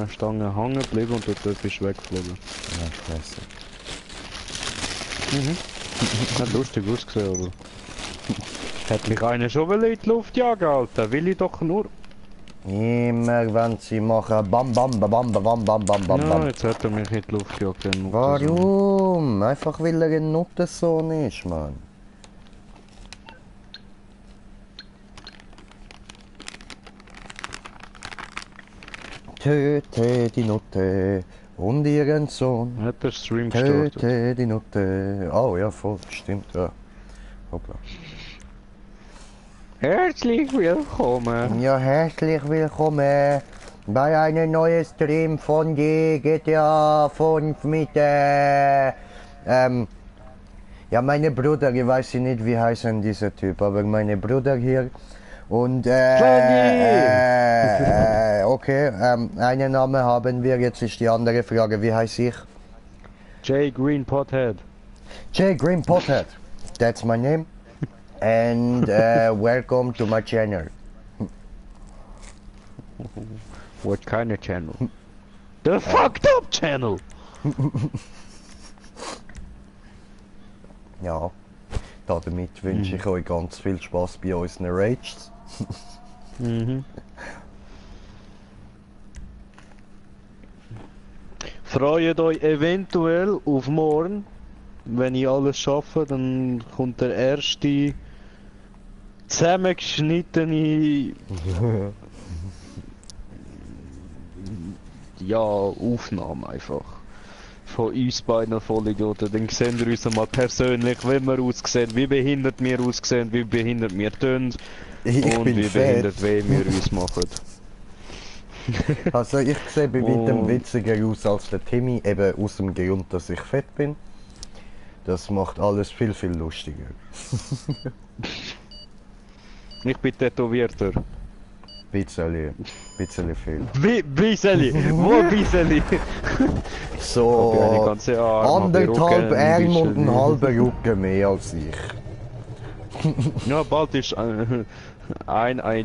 Stange hängen geblieben und dort bist du weggeflogen. Ja, scheiße. Hat lustig ausgesehen, aber... Hätte mich einer schon in die Luft jagen, Alter. Will ich doch nur... Immer wenn sie machen bam bam bam bam bam bam bam bam Ja, bam. jetzt hat er mich in die Luft gejagt. der Nuttensohn. Warum? Einfach weil er ein Nuttensohn ist, Mann. Töte die Nutte und ihren Sohn. Hat der Stream gestartet? Töte die Nutte. Oh ja, voll, stimmt, ja. Hoppla. Herzlich willkommen! Ja, herzlich willkommen bei einem neuen Stream von die GTA 5 mit ja, meine Bruder, ich weiß nicht, wie heißen dieser Typ, aber meine Bruder hier und okay, einen Namen haben wir, jetzt ist die andere Frage, wie heiße ich? Jay Green Pothead. Jay Green Pothead, that's my name. And welcome to my channel. What kind of channel? The fucked up channel! Ja, damit wünsche ich euch ganz viel Spaß bei unseren Raids. Freut euch eventuell auf morgen. Wenn ich alles schaffe, dann kommt der erste zusammengeschnittene ja, Aufnahme einfach. Von uns beiden Vollidioten. Dann sehen wir uns mal persönlich, wie wir aussehen, wie behindert wir aussehen, wie behindert wir tönen und wie behindert wir uns machen. Also ich sehe bei weitem witziger aus als der Timmy, eben aus dem Grund, dass ich fett bin. Das macht alles viel, viel lustiger. Ich bin tätowierter. Bisschen viel. Bisseli! Wo Bisseli? So Hab ja die ganze Arme, hab ich anderthalb Rücken, Arme ein und ein bisschen. halber Rücken mehr als ich. Ja, bald ist ein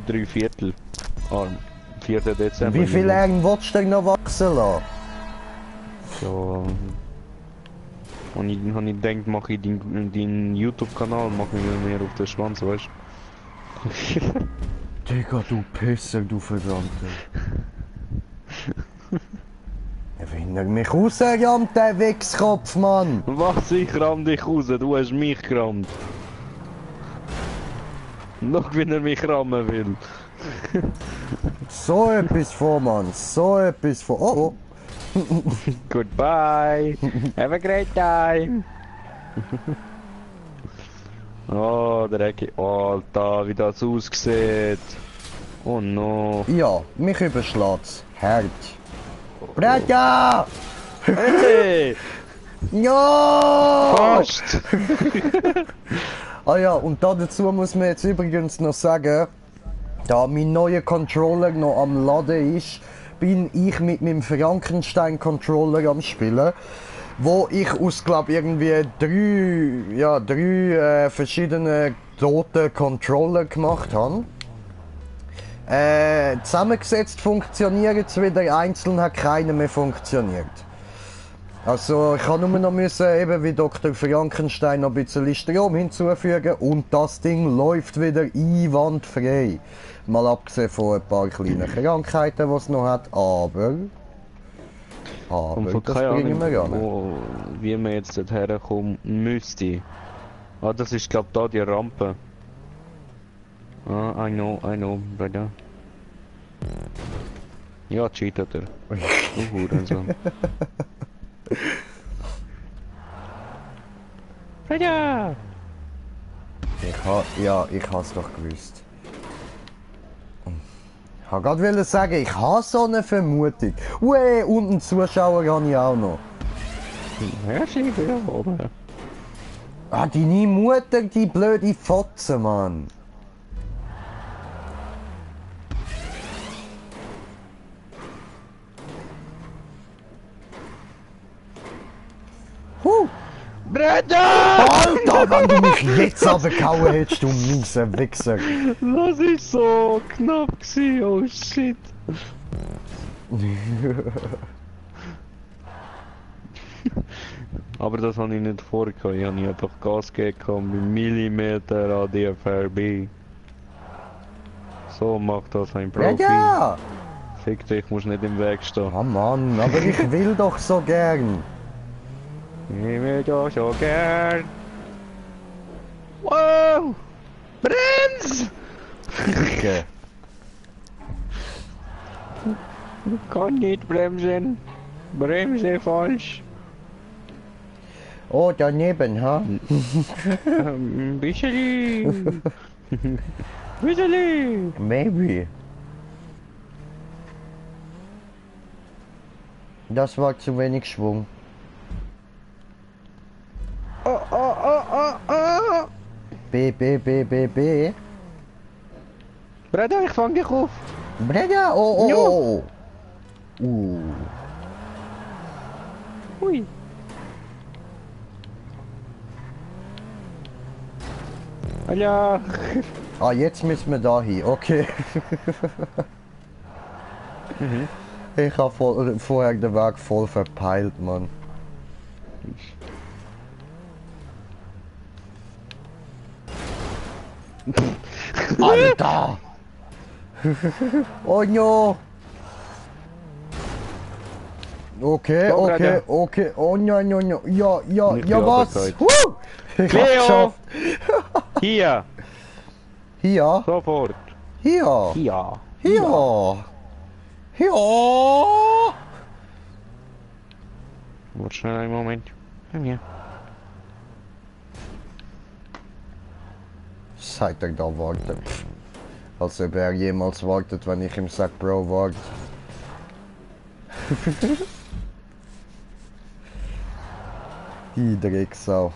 Dreiviertel Arm. 4. Dezember. Wie viele Arme willst du denn noch wachsen lassen? So. Und ich gedacht, mache ich den YouTube-Kanal, mache ich mehr auf den Schwanz, weißt du? Digga, du Pisser, du Verdammter. Er windert mich raus, jammt der Wichskopf, Mann! Was, ich ramm dich raus, du hast mich gerammt. Noch wenn er mich rammen will. So etwas vor, Mann, so etwas vor. Oh, oh. Goodbye. Have a great time. Oh, Drecki. Alter, wie das aussieht. Oh no. Ja, mich überschlägt's. Hart. Bretja! Hey! Ja! Fast! Ah ja, und dazu muss man jetzt übrigens noch sagen, da mein neuer Controller noch am Laden ist, bin ich mit meinem Frankenstein-Controller am Spielen, wo ich aus, glaube irgendwie drei verschiedene tote Controller gemacht habe. Zusammengesetzt funktionieren sie wieder, einzeln hat keiner mehr funktioniert. Also ich habe nur noch müssen, eben wie Dr. Frankenstein noch ein bisschen Strom hinzufügen und das Ding läuft wieder einwandfrei. Mal abgesehen von ein paar kleinen Krankheiten, die es noch hat, aber Und das keine bringen wir Ahnung, an. wie man jetzt dort herkommen müsste. Ah, das ist glaub da die Rampe. Ah, I know, brother. Ja, cheatet er. Du Hurensohn. Brother! Ich has doch gewusst. Ich wollte gerade sagen, ich habe so eine Vermutung. Ue, und einen Zuschauer habe ich auch noch. Herzlich willkommen. Ah, deine Mutter, die blöde Fotze, Mann. Brother! Alter, wenn du mich jetzt runtergehauen hättest, du mieser Wichser. Das ist so knapp gewesen, oh shit. Aber das habe ich nicht vorgehabt. Ich habe einfach Gas gegeben mit Millimeter an dir vorbei. So macht das ein Ja, Profi. ja! Fick dich, musst nicht im Weg stehen. Oh Mann, aber ich will doch so gern. Ich will doch so gern. Wow! Brems! Okay. Kann nicht bremsen. Bremse falsch. Oh, daneben, ha? Ein bisschen. Bisschen. Maybe. Das war zu wenig Schwung. Oh, oh, oh, oh, oh. B, B, B, B, B. Bruder, ich fang dich auf. Breda, oh, oh, oh, oh. Hui. Ja. Ah, jetzt müssen wir da hin, okay. Ich habe vorher den Weg voll verpeilt, Mann. Alter! Oh no! Okay, Komm, okay, Bruder. okay. Oh no, no, no. Ja, ja, Nicht ja, die was? Arbeit. Woo! Ich hab's Cleo! geschafft. Hier. Hier, Sofort. hier, Hier. hier, hier. Warte schnell einen Moment. Komm hier. Seit er da wartet. Als ob er jemals wartet, wenn ich ihm sag, Bro, wart. Die Drecksau.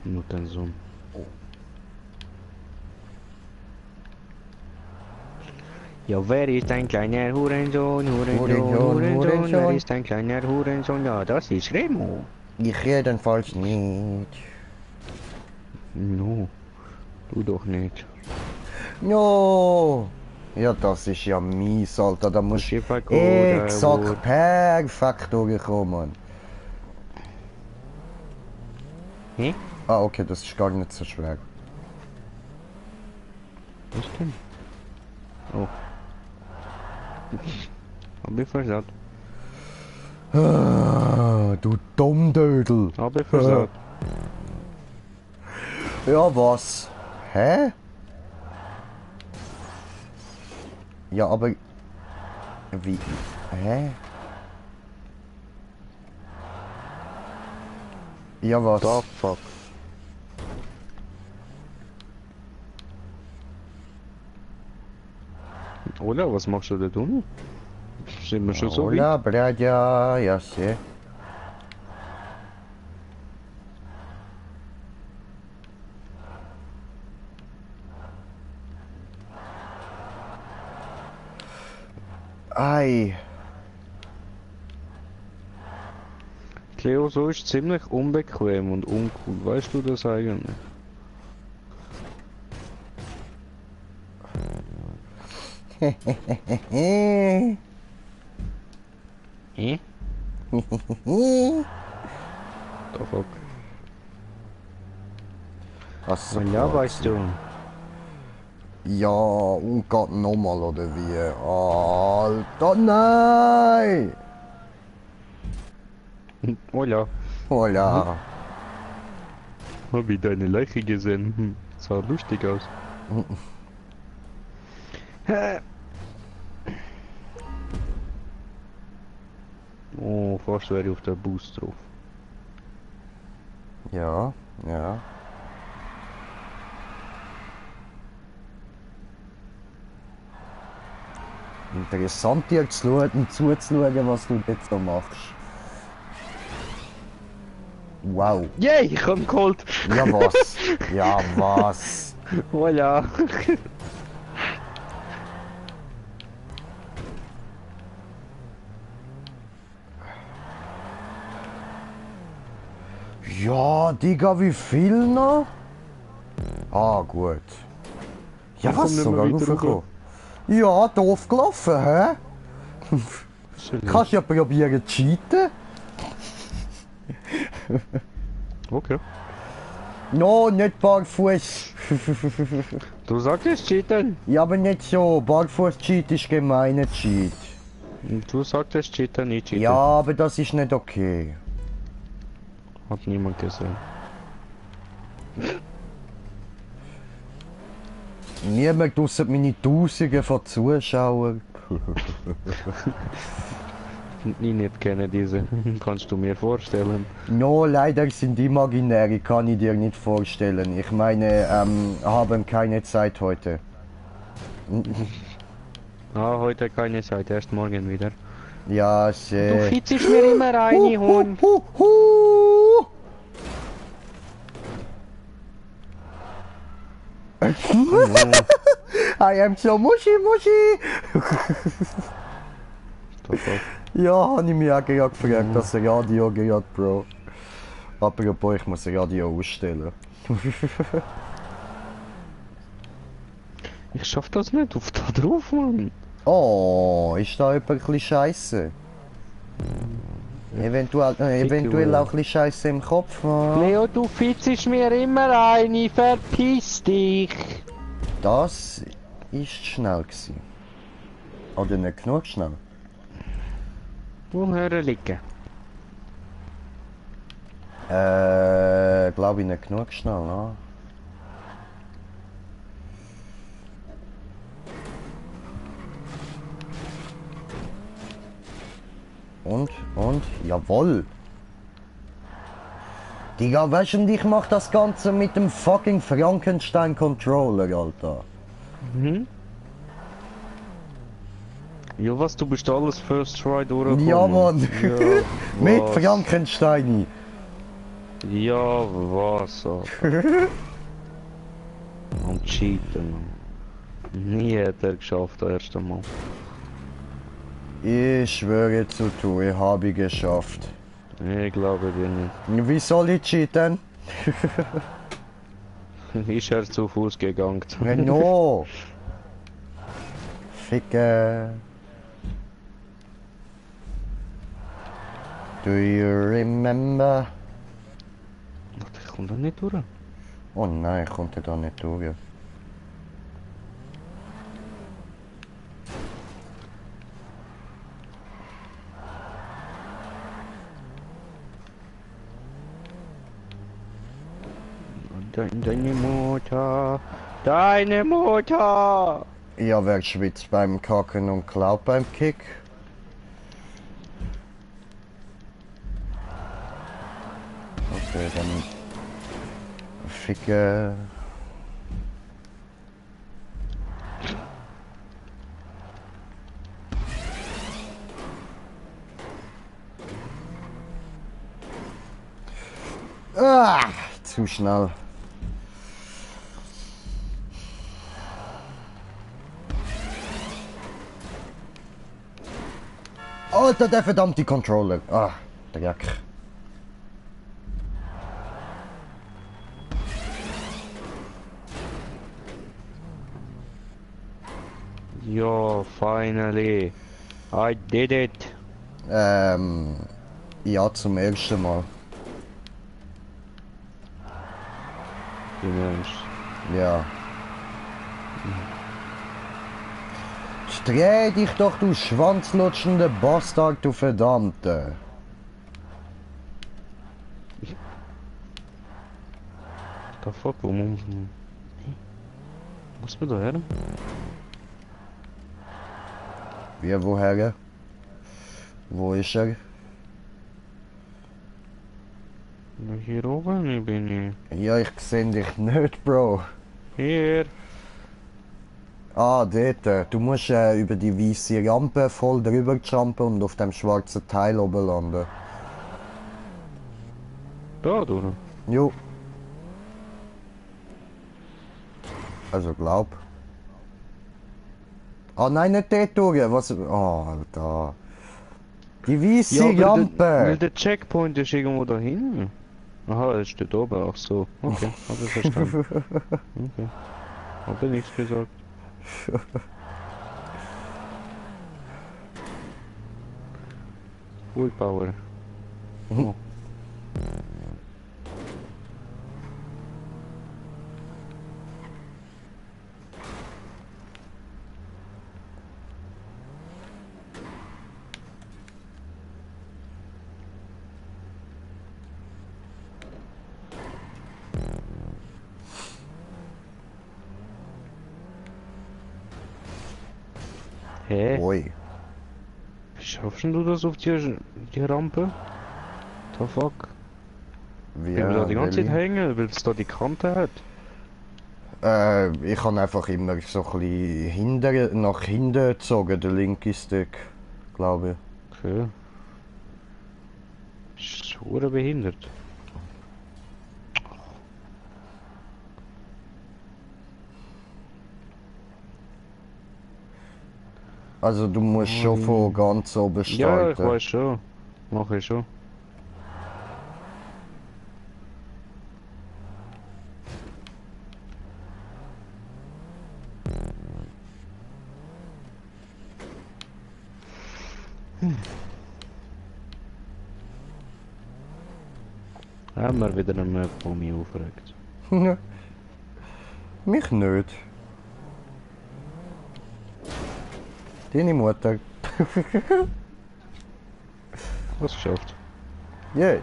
Nur den Zoom. Ja, wer ist ein kleiner Hurensohn, Hurensohn, wer ist ein kleiner Hurensohn? Ja, das ist Remo. Ich jedenfalls nicht. No, du doch nicht. No! Ja, das ist ja mies, Alter. Da musst du exakt perfekt durchkommen, Mann. Hä? Ah, okay, das ist gar nicht so schwer. Was denn? Oh. Hab ich versagt. Ah, du Dummdödel. Hab ich versagt. Ja, was? Hä? Ja, aber... Wie? Hä? Ja, was? Da fuck. Oder, was machst du da unten? Sind wir schon so weit? Hola, Bradja, ja, see. Ei. Cleo, so ist ziemlich unbequem und uncool. Weißt du das eigentlich? Hä? Da fuck. Was Und ja, weißt du. Ja, und geht nochmal, oder wie? Alter, nein! Oh ja, Hola. hab ich deine Leiche gesehen. Sah lustig aus. Oh, fast wäre ich auf der Boost drauf. Ja, ja. Interessant dir zuzuschauen, was du jetzt so machst. Wow. Yay, ich hab ihn geholt! Ja, was? Ja, was? Oh ja. Ja, Digga, wie viel noch? Ah, gut. Ja, Ich was? komm nicht mehr Sogar weiter raufgekommen? Ja, doof gelaufen, hä? Schön. Kannst ja probieren zu cheaten. Okay. No, nicht barfuß. Du sagtest cheaten. Ja, aber nicht so. Barfuß-Cheat ist gemeiner Cheat. Du sagtest cheaten, nicht cheaten. Ja, aber das ist nicht okay. Hat niemand gesehen. Niemand ausser meine Tausende von Zuschauern. Ich nicht kenne diese. Kannst du mir vorstellen? No, leider sind imaginäre, kann ich dir nicht vorstellen. Ich meine, haben keine Zeit heute. Ah, heute keine Zeit, erst morgen wieder. Ja, Du sehr. fitzest mir immer rein, Hund. I am so muschi muschi. Ja, habe ich mich auch gerade gefragt, dass das Radio geht, Bro. Apropos, ich muss das Radio ausstellen. Ich schaff das nicht auf da drauf, Mann. Oh, ist da jemand ein bisschen scheiße? Eventuell auch ein bisschen scheiße im Kopf, Mann. Leo, du fitzest mir immer rein, verpiss dich. Das ist schnell gewesen. Oder nicht genug schnell? Wo hören liegen? Glaube ich nicht genug schnell, ne? Und, jawohl! Digga, weißt du, und ich mach das Ganze mit dem fucking Frankenstein Controller, Alter. Mhm. Ja, was, du bist alles First Try durchgekommen? Ja, Mann! Ja, Mit was? Frankenstein! Ja, was, Alter. Am Cheaten, Mann. Nie hat er geschafft, das erste Mal. Ich schwöre zu tun, ich habe geschafft. Ich glaube dir nicht. Wie soll ich cheaten? Ist er zu Fuß gegangen. No! Ficke! Do you remember? Ich komme da nicht durch. Oh nein, ich konnte da nicht durch. Deine Mutter! Deine Mutter! Ja, wer schwitzt beim Kacken und klaut beim Kick? Okay, dann... Ficke... Ah, zu schnell. Alter, der verdammte Controller. Ah, Dreck. Ja, finally. I did it. Ja, zum ersten Mal. Du meinst. Ja. Dreh dich doch, du schwanzlutschende Bastard, du Verdammte. The fuck, wo muss man... Muss man da her? Wie, woher? Wo ist er? Hier oben bin ich. Ja, ich seh dich nicht, Bro. Hier. Ah, dort. Du musst über die weiße Rampe voll drüber jumpen und auf dem schwarzen Teil oben landen. Da, du. Jo. Also glaub. Ah nein, nicht dort durch. Was? Oh, Alter. Die weiße Rampe. Weil der Checkpoint ist irgendwo da hinten. Aha, er steht oben. Ach so. Okay, hab ich verstanden. Okay. Hab ich nichts gesagt. Power. Oh. Hä? Ui. Wie schaffst du das auf die Rampe? The fuck? Wie, Bleiben wir da die ganze Zeit welche? hängen, weil es da die Kante hat? Ich habe einfach immer so ein bisschen nach hinten gezogen, der linke Stick, glaube ich. Okay. Ist hure behindert. Also du musst schon von ganz oben Ja, ich starten. weiß schon. Mache ich schon. Haben wir wieder einen Map, der mich aufregt. Mich nicht. Deine Mutter. Was geschafft? Yeah.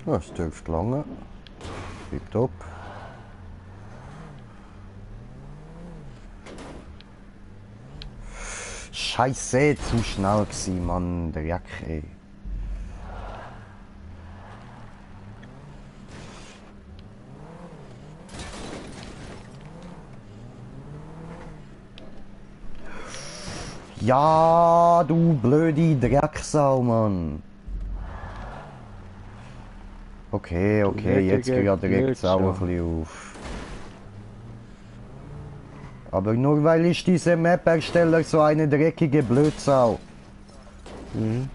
Das dürfte lange. Tipptopp. Scheiße, zu schnell gewesen, Mann. Der Jack, ey. Ja, du blöde Drecksau, Mann. Okay, jetzt geht ja direkt auch ein bisschen auf. Aber nur weil ich diese Map-Ersteller so eine dreckige Blödsau. Mhm.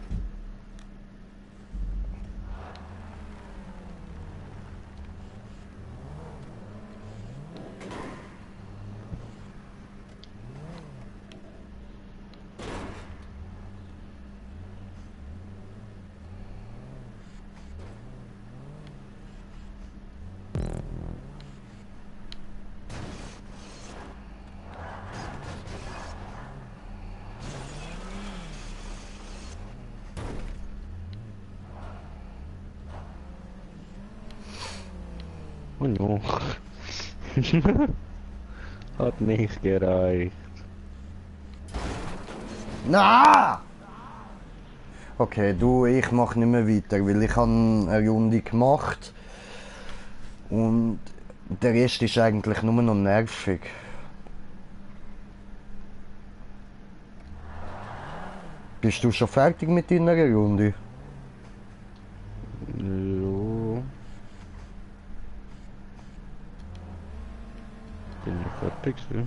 Oh no. Hat nicht gereicht. Na! Okay, du, ich mach nicht mehr weiter, weil ich habe eine Runde gemacht und der Rest ist eigentlich nur noch nervig. Bist du schon fertig mit deiner Runde? Jo. Bin ich fertig, ja.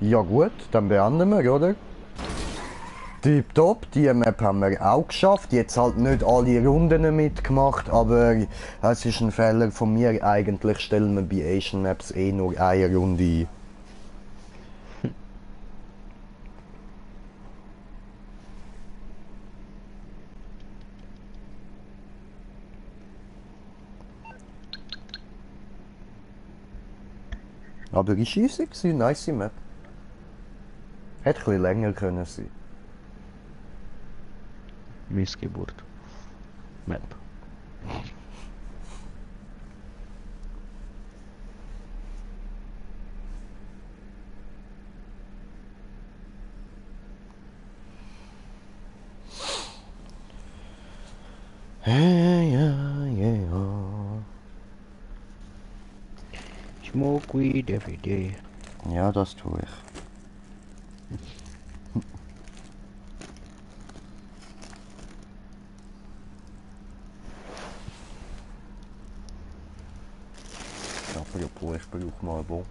Ja gut, dann beenden wir, oder? Tipptopp, die Map haben wir auch geschafft. Jetzt halt nicht alle Runden mitgemacht, aber es ist ein Fehler von mir. Eigentlich stellen wir bei Asian Maps eh nur eine Runde ein. Aber ist easy gewesen, nice Map. Hätte ein bisschen länger können sein. Missgeburt. Map. Smoke weed every day. Ja, das tue ich. Apropos, ich brauche mal ein Bon.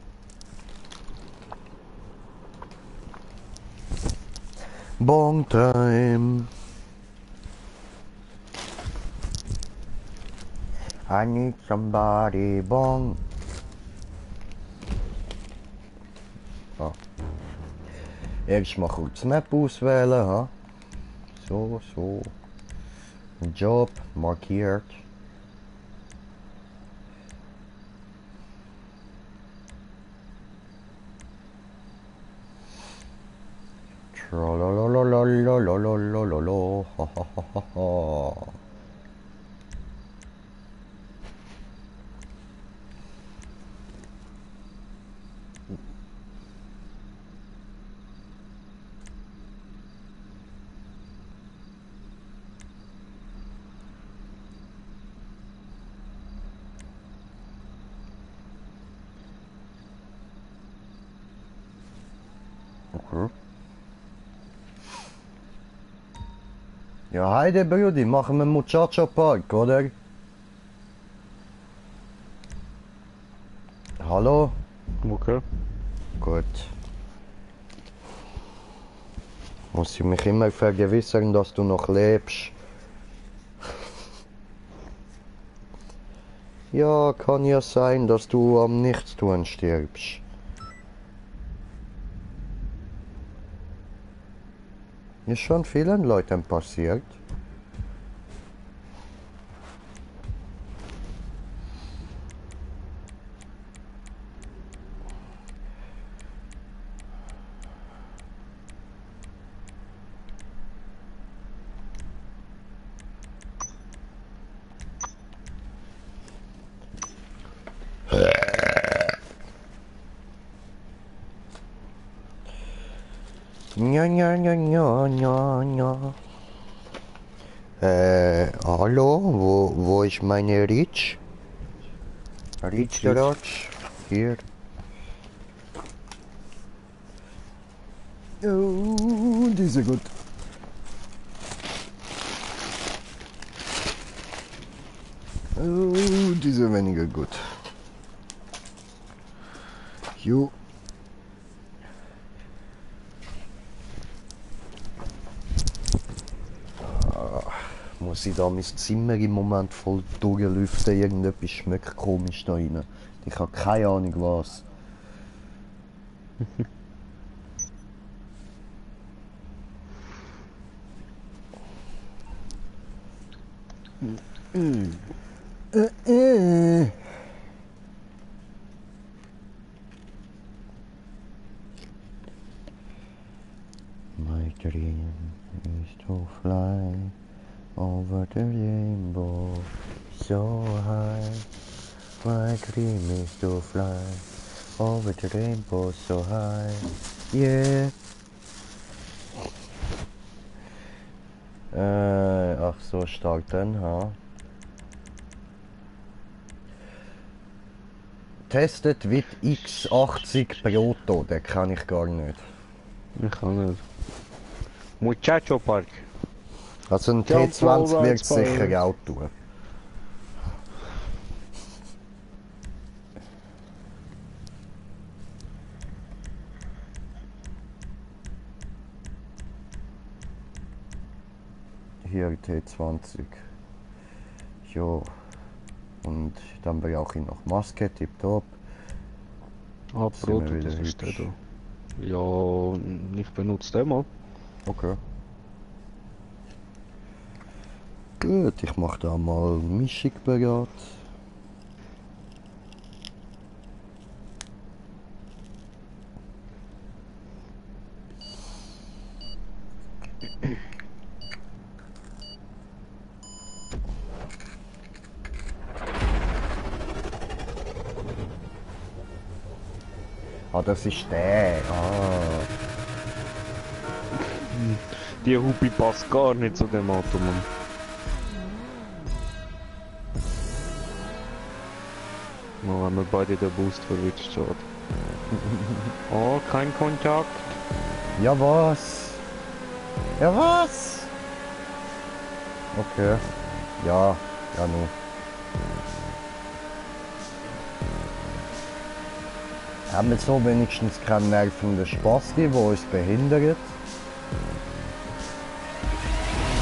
Bong time. I need somebody bong. Ah. Erst mal kurz Map auswählen, ha? So, so. Job markiert. Tralalalalalalalalalala. Ha ha ha ha ha. Okay. Ja, heide Brudi, machen wir Muchacho Park, oder? Hallo? Okay. Gut. Muss ich mich immer vergewissern, dass du noch lebst. Ja, kann ja sein, dass du am Nichtstun stirbst. Ist schon vielen Leuten passiert. Ja, ja, ja, ja, ja, ja. Hallo, wo ist meine Rich? Rich Garage? Hier. Oh, die ist ja gut. Oh, die ist weniger gut. Jo. Muss ich da mein Zimmer im Moment voll durchlüften? Irgendetwas schmeckt komisch da rein. Ich habe keine Ahnung was. My dream is to fly over the rainbow so high. My dream is to fly over the rainbow so high. Yeah. Ach so, starten, ha. Testet mit X80 Proto, den kann ich gar nicht. Ich kann nicht. Muchacho Park. Also ein T20 wird es sicher auch tun. Hier T20. Jo. Und dann brauche ich noch Maske, tipptopp. Ah, Proto, das ist der da. Ja, ich benutze den mal. Okay. Gut, ich mache da mal Mischung bereit. Ah, das ist der. Ah. Die Hupi passt gar nicht zu dem Auto, Mann. Oh, wenn wir beide den Boost verwitscht hat. Oh, kein Kontakt. Ja, was? Ja, was? Okay. Ja, ja, nu. Haben wir so wenigstens keinen nervenden Spasti, der uns behindert?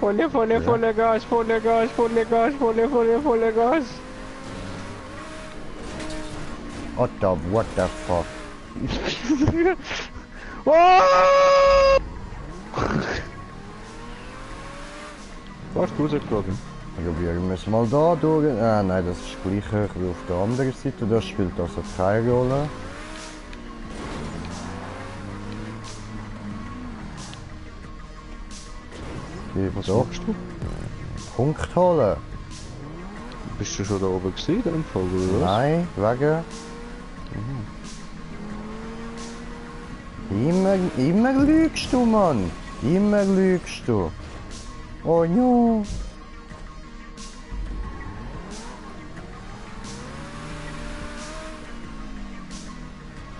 Volle Gas, volle Gas, volle Gas, volle Gas. What the fuck? Oh! Was ist rausgeflogen? Probieren wir es mal da durch. Nein, das ist gleich hoch wie auf der anderen Seite. Das spielt also keine Rolle. Was machst du? Punkt holen. Bist du schon da oben gewesen, in dem Fall, oder was? Nein, wegen. Immer lügst du, Mann. Immer lügst du. Oh no.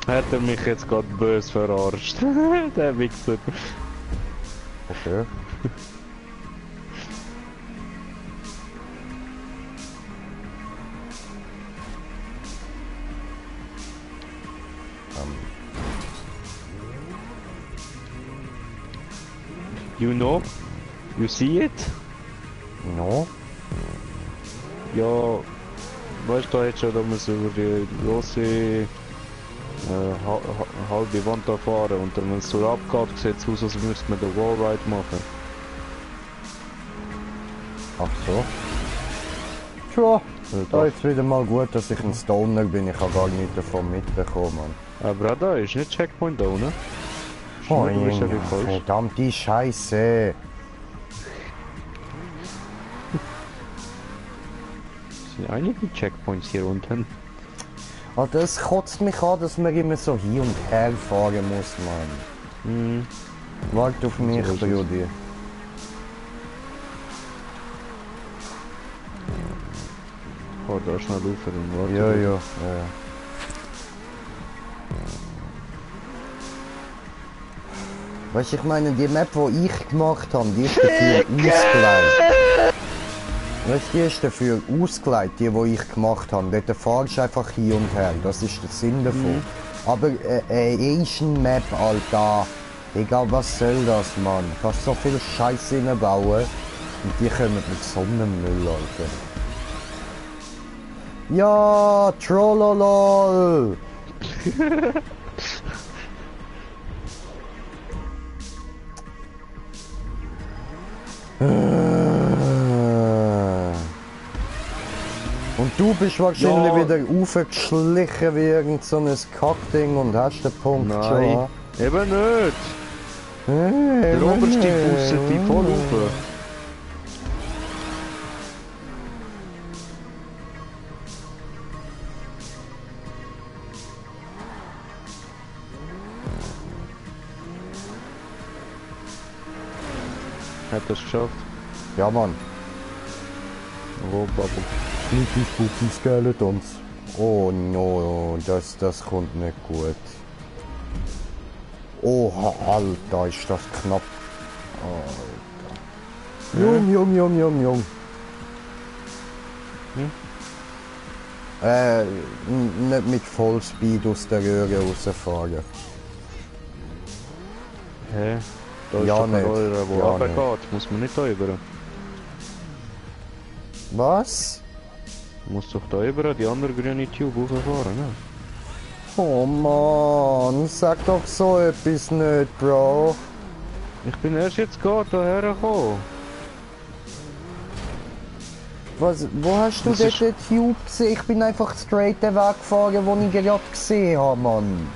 Hat er mich jetzt gerade böse verarscht? Der Wichser. Okay. You know? You see it? No. Ja, weißt du, jetzt schon, da muss über die grosse halbe Wand da fahren und dann, wenn es so abgeht, sieht es aus, als müsste man den Wallride machen. Ach so. Tja, da ist wieder mal gut, dass ich ein Stoner bin. Ich habe gar nichts davon mitbekommen. Aber auch da ist nicht Checkpoint da, ne? Oh, Du bist ja wie falsch. verdammte Scheiße. Es sind einige Checkpoints hier unten. Oh, das kotzt mich an, dass man immer so hin und her fahren muss, Mann. Warte auf mich, So ist es. Brudi. Oh, da schnell rauf und warte. Ja. Weißt du, ich meine, die Map, die ich gemacht habe, die ist dafür ausgelegt. Weißt du, die ist dafür ausgelegt, die ich gemacht habe. Dort fahrst du einfach hin und her, das ist der Sinn davon. Aber eine Asian Map, Alter, egal was soll das, Mann. Du kannst so viel Scheiß reinbauen und die kommen mit Sonnenmüll, Alter. Ja, Trollolol! Und du bist wahrscheinlich Ja. wieder aufgeschlichen wie irgend so ein Kackding und hast den Punkt Nein, schon. eben nicht. Hey, Der oberste pustet die voll rauf. Hat das geschafft? Ja, Mann. Oh, Bubble. Spooky, spooky Skeletons. Oh no, das kommt nicht gut. Oha, Alter, ist das knapp. Alter. Jung. Nicht mit Vollspeed aus der Röhre rausfahren. Hä? Da ist Ja, doch ein nicht. Roller, wo Ja, runtergeht. Muss man nicht da über. Was? Muss doch da über die andere grüne Tube hochfahren, ne? Oh Mann, sag doch so etwas nicht, Bro. Ich bin erst jetzt gerade hierher gekommen. Wo hast du Das dort ist- den Tube gesehen? Ich bin einfach straight den Weg gefahren, den ich gerade gesehen habe, Mann.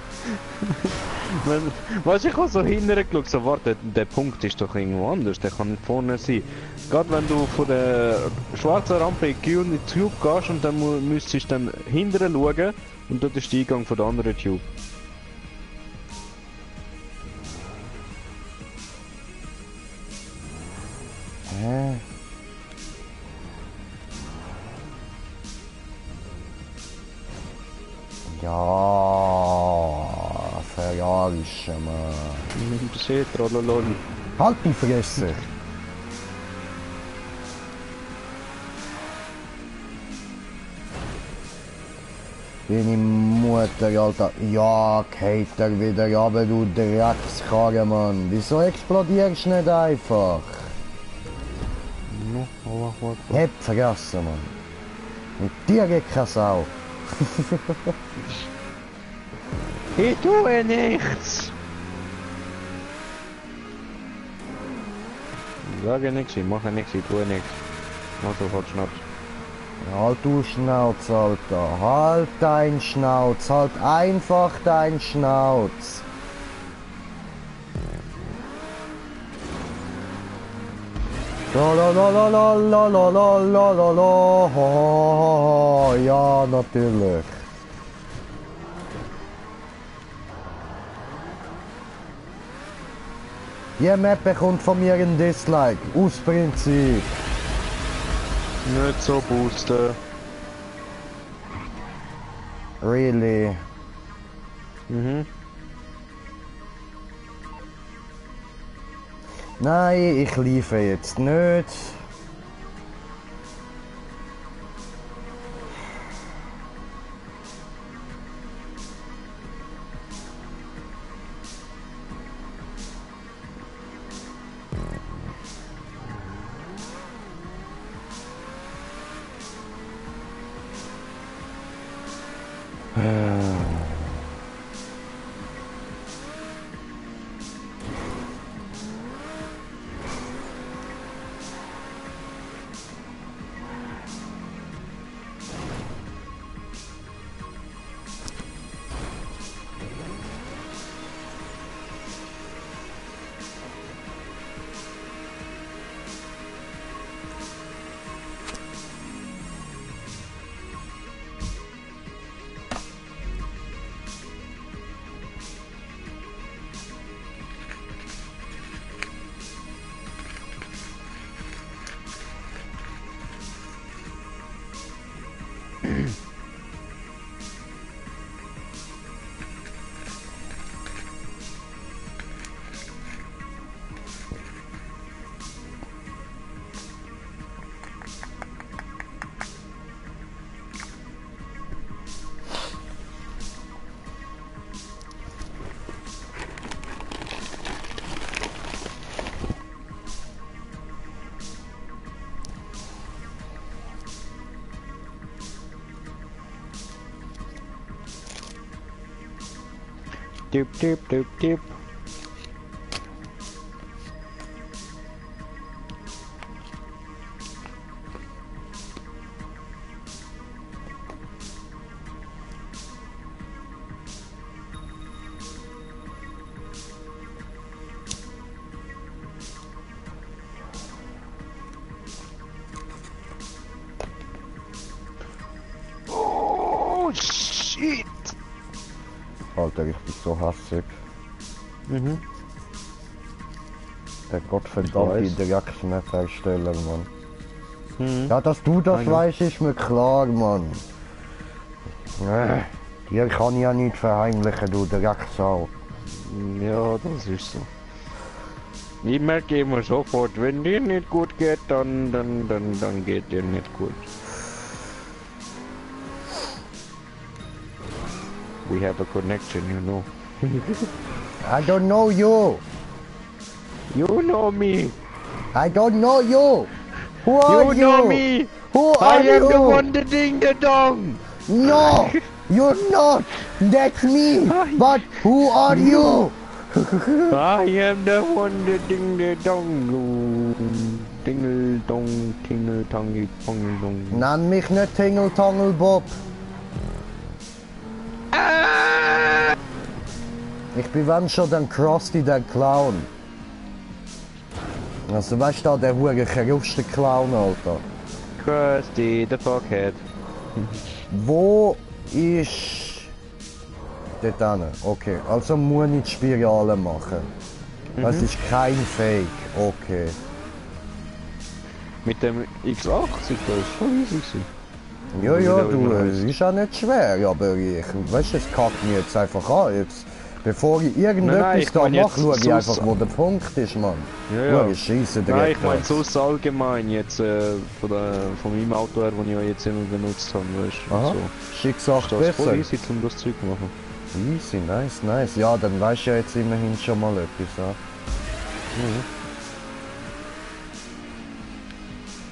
Weißt du, ich habe so hinterher geschaut, so warte, der Punkt ist doch irgendwo anders, der kann nicht vorne sein. Gerade wenn du von der schwarzen Rampe in die grüne Tube gehst und dann müsstest du dann hinterher schauen und dort ist der Eingang von der anderen Tube. Hä? Ja, verarschen, Mann. Seht, trololol. Halt die Fresse! Deine Mutter, Alter. Ja, geht er wieder runter, du Dreckskarre, Mann. Wieso explodierst du nicht einfach? No, oh. Heb vergessen, Mann. Mit dir geht keine Sau. Ich tue nichts! Ich sage nichts, ich mache nichts, ich tue nichts. Mach sofort Schnaps. Halt du Schnauz, Alter. Halt dein Schnauz. Halt einfach dein Schnauz. Lalalalalalalalalala. Ja, natürlich. Die Map bekommt von mir ein Dislike. Aus Prinzip. Nicht so boosten. Really. Mhm. Nein, ich liefere jetzt nicht. Tip. Oh shit! Alter, ich bin so hassig. Mhm. Der gottverdammte Drecksmessersteller, Mann. Hm. Ja, dass du das weißt, ist mir klar, Mann. Dir kann ich ja nicht verheimlichen, du Drecksau. Ja, das ist so. Ich merke immer sofort, wenn dir nicht gut geht, dann geht dir nicht gut. We have a connection, you know. I don't know you. You know me. I don't know you. Who are you? You know me. Who I are am you? the one that ding the dong. No, you're not. That's me. But who are you? I am the one that ding the dong. Dingle dong, tingle tongy pong dong. Nenn mich nicht Tingle-Tangel Bob. Ich bin wenn schon der Krusty, der Clown. Also weißt du da, der hure geruste Clown, Alter. Krusty the Fuckhead. Wo ist... Dort hin. Okay, also muss ich die Spirale machen. Das ist kein Fake, okay. Mit dem X80, das ist schon easy gewesen. Ja, ja, du, ist auch nicht schwer, aber ich, weißt du, es kackt mich jetzt einfach an. Jetzt, bevor ich irgendetwas da mache, schaue ich einfach, wo der Punkt ist, Mann. Ja, ja. Scheisse Nein, ich meine so allgemein jetzt von meinem Auto her, das ich ja jetzt immer benutzt habe, weißt du. Aha, So. Schicksal Das ist voll besser. easy, um das Zeug zu machen. Easy, nice, nice. Ja, dann weißt du ja jetzt immerhin schon mal etwas, ja.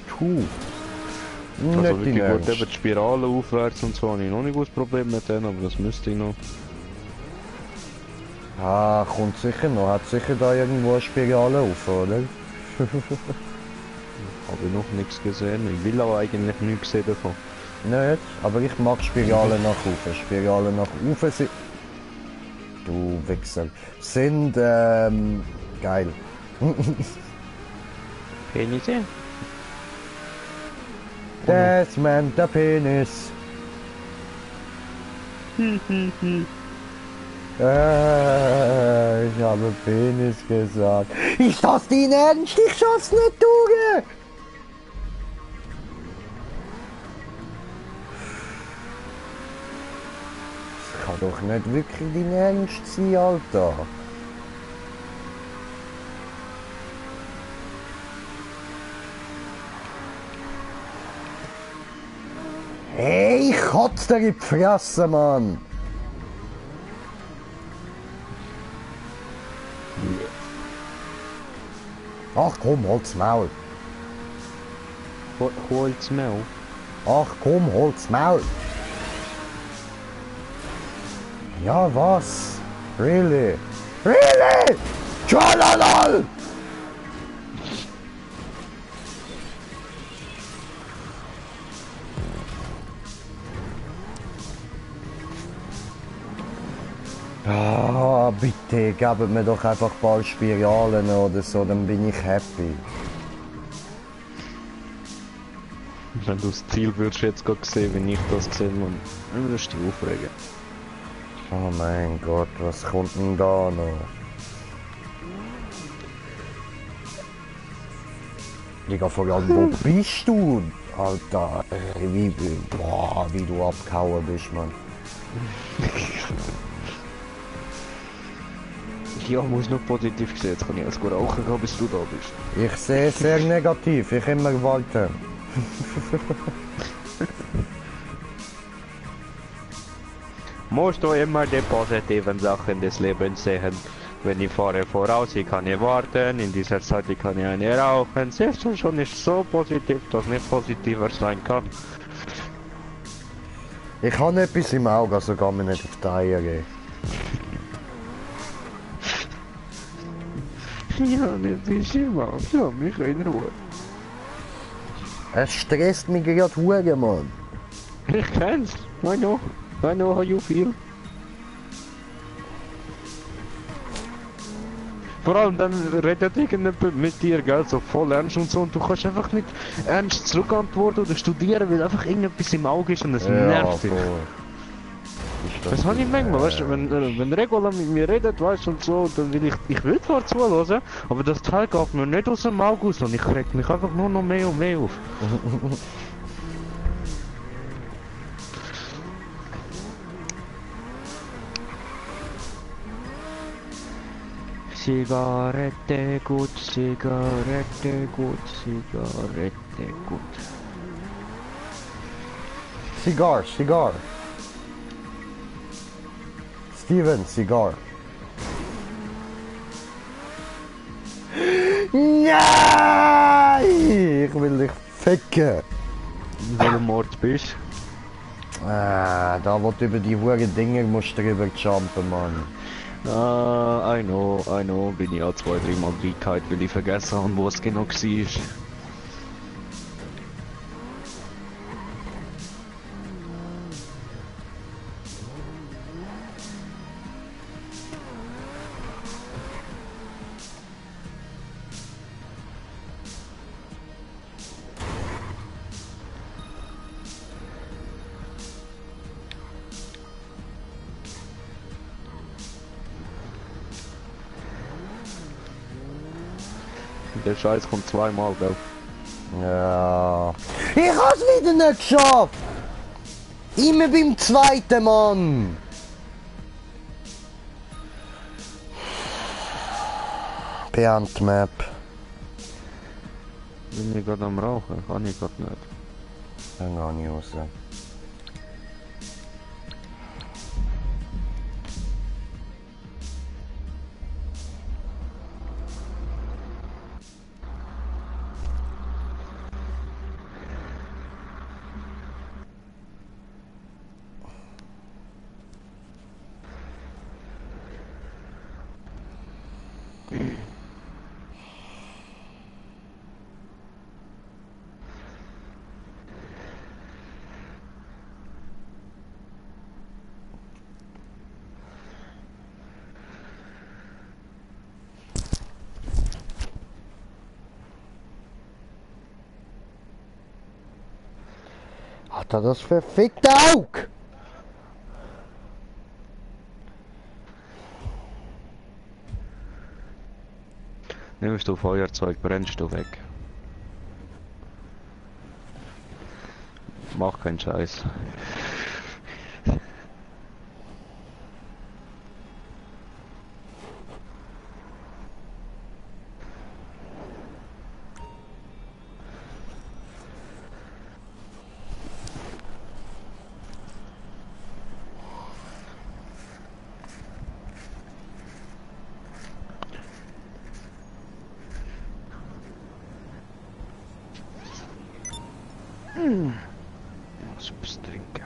Puh. Also Nicht wirklich in gut, Ernst. eben die Spirale aufwärts und so habe ich noch nicht ein Problem mit denen, aber das müsste ich noch. Ah, kommt sicher noch. Hat sicher da irgendwo eine Spirale auf, oder? Habe ich noch nichts gesehen. Ich will aber eigentlich nichts sehen davon. Nicht, aber ich mag Spiralen nach oben. Spiralen nach oben sind... Du Wichser. Sind, geil. Penisse? Das meint der Penis. Ich habe Penis gesagt. Ist das dein Ernst? Ich schaff's nicht durch! Das kann doch nicht wirklich dein Ernst sein, Alter. Hey, ich kotze dir in die Fresse, Mann! Ach komm, hol's Maul! Hol's Maul? Ach komm, hol's Maul! Ja, was? Really? Really? Tralalal! Ah, bitte, gebt mir doch einfach ein paar Spiralen oder so, dann bin ich happy. Wenn du das Ziel würdest jetzt gerade sehen, wenn ich das gesehen habe, dann würdest du dich aufregen. Oh mein Gott, was kommt denn da noch? Digga, vor allem, wo bist du? Alter, wie du abgehauen bist, Mann. Ja, muss noch positiv sehen. Jetzt kann ich alles gut rauchen gehen, bis du da bist. Ich sehe sehr negativ, ich immer weiter. Musst du immer die positiven Sachen des Lebens sehen. Wenn ich fahre voraus, ich kann ich warten, in dieser Zeit ich kann ich eine rauchen. Siehst du schon, ist so positiv, dass nicht positiver sein kann. Ich habe etwas im Auge, also kann mir nicht auf die Eier gehen. Ja, nicht ist immer. Ja, mich in Ruhe. Es stresst mich gerade hure, Mann. Ich kenn's. I know how you feel. Vor allem dann redet irgendjemand mit dir, gell, so voll ernst und so, und du kannst einfach nicht ernst zurückantworten oder studieren, weil einfach irgendetwas im Auge ist und es nervt dich. Das habe ich manchmal, weißt du, wenn Regula mit mir redet, weißt du, und so, dann will ich will zwar zuhören, aber das Teil geht mir nicht aus dem Auge raus und ich reg mich einfach nur noch mehr und mehr auf. Zigarette gut, Zigarette gut, Zigarette gut. Cigar, Cigar. Steven, Cigar. Nein! Ich will dich ficken. In welchem Ort bist Da wo du über die hohen Dinge musst du drüber jumpen, Mann. I know, bin ich auch 2-3 Mal reingehauen, weil ich vergessen habe, wo es genau war. Der Scheiß kommt zweimal, gell? Ja. Ich hab's wieder nicht geschafft! Immer beim zweiten Mann! Beant Map. Bin ich gerade am Rauchen? Kann ich gerade nicht. Dann geh ich raus. Hat er das verfickte Auge? Nimmst du Feuerzeug, brennst du weg. Mach keinen Scheiß. Was muss trinken?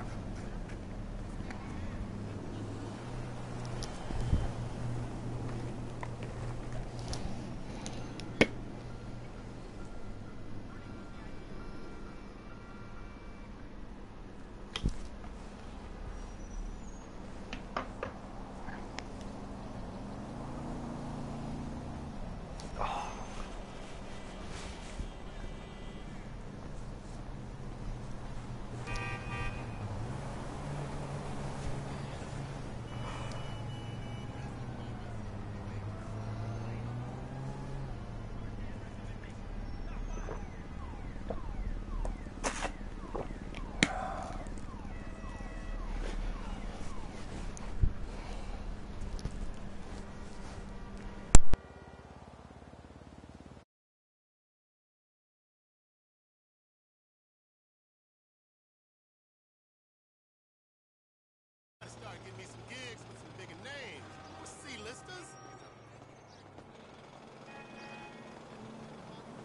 Start getting me some gigs with some bigger names. With C-listers?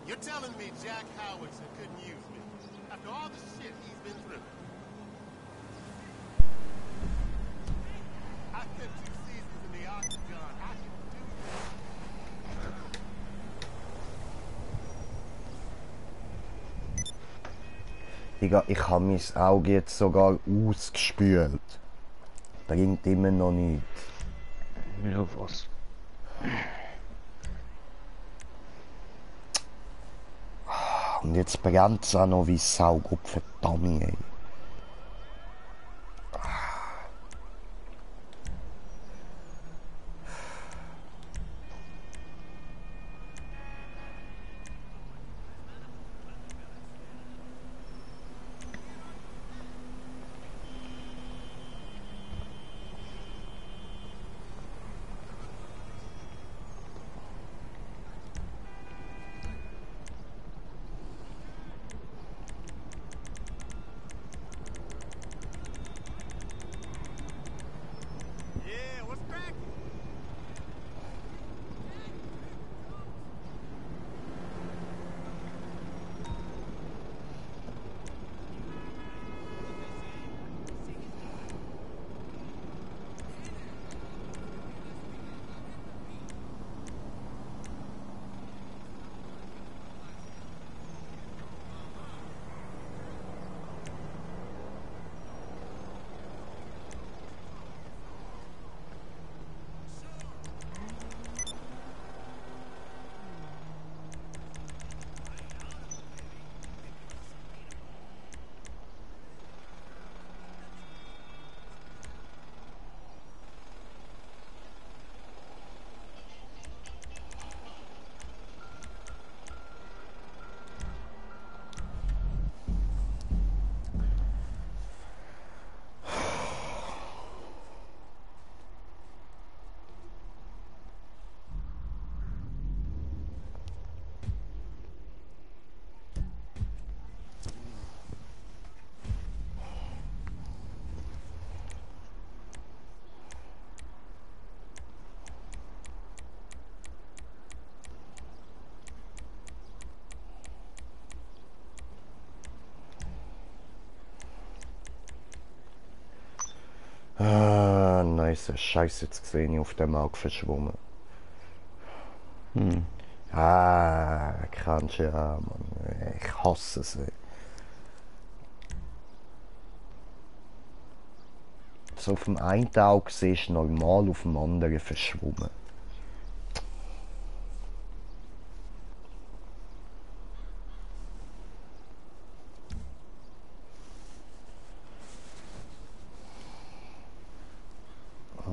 You're telling me Jack Howardson couldn't use me after all the shit he's been through? I spent 2 seasons in the Octagon. I can do that. Digga, ich habe mein Auge jetzt sogar ausgespült. Bringt immer noch nichts. Ja, was? Und jetzt brennt es auch noch wie Sau, Gott verdammt, ey. Scheiße, jetzt sehe ich auf dem Auge verschwommen. Hm. Ah, kannst du ja, Mann. Ich hasse es. So auf dem einen Auge siehst du normal, auf dem anderen verschwommen.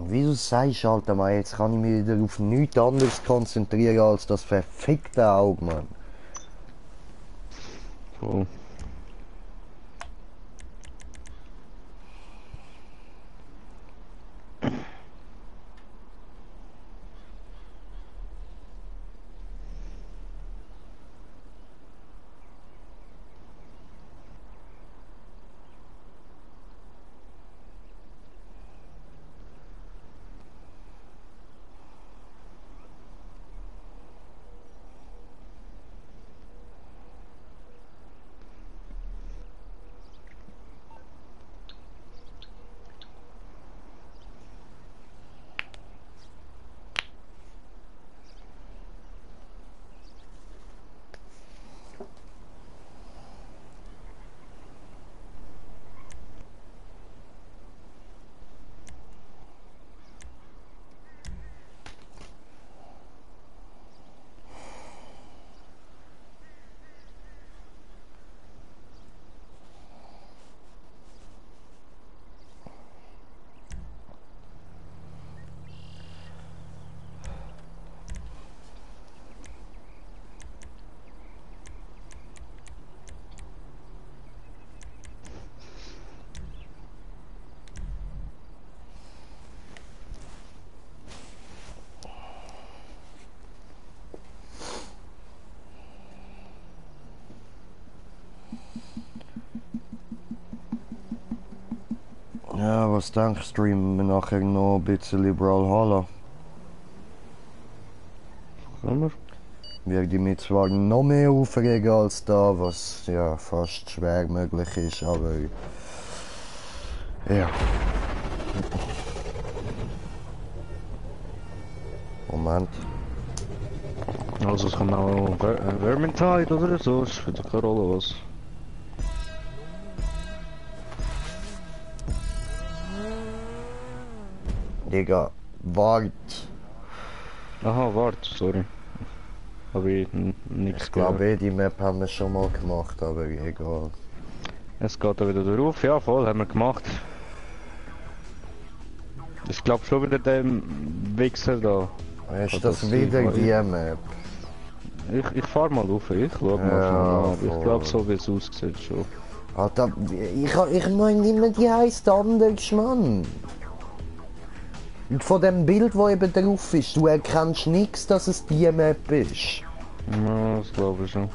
Wieso sagst du, Alter, Mann, jetzt kann ich mich wieder auf nichts anderes konzentrieren als das verfickte Auge, Mann. Voll. Ja, was denkst du, streamen wir nachher noch ein bisschen Brawlhalla? Können wir? Werde ich mich zwar noch mehr aufregen als da, was ja fast schwer möglich ist, aber ja. Moment. Also es kann auch Vermintide oder so, das spielt keine Rolle was. Digga, wart. Aha, warte, sorry. Habe ich nichts Ich gehört. glaube, die Map haben wir schon mal gemacht, aber egal. Es geht da wieder drauf, ja voll, haben wir gemacht. Ich glaube schon wieder dem Wichser da. Ist Kann das sein? wieder Ja, die Map? Ich fahr mal auf, ich schau mal Ja, schnell an. Aber ich voll. glaube so wie es aussieht schon. Alter, ich meine immer, die heisst anders, Mann. Und von dem Bild, wo eben drauf ist, du erkennst nichts, dass es die Map ist. Ja, das glaube ich schon.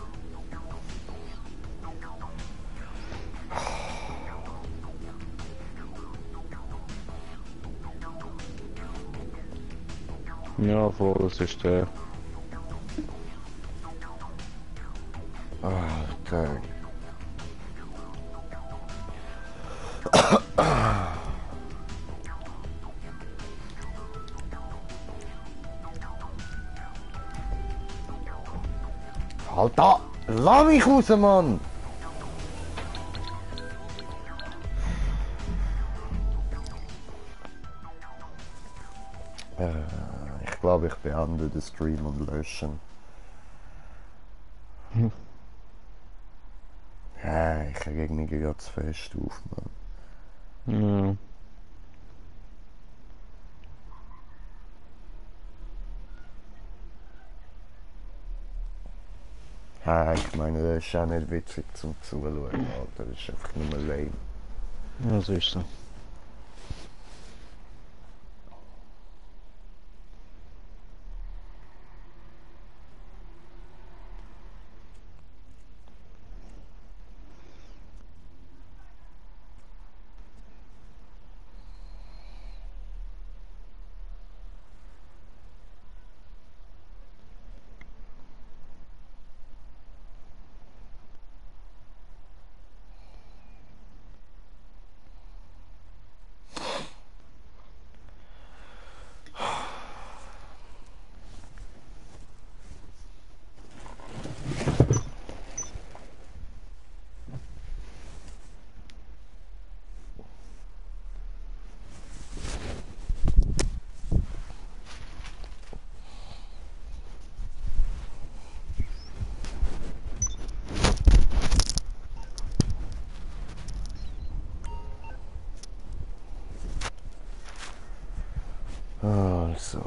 Ja, voll, das ist der. Alter. Alter, lass mich raus, Mann! Ich glaube, ich beende den Stream und löschen. Ja, ich reg mich gerade zu fest auf, Mann. Ja. Ja, ich meine, das ist auch nicht witzig zum Zuschauen, Alter. Das ist einfach nur lame. Ja, so ist so. Also.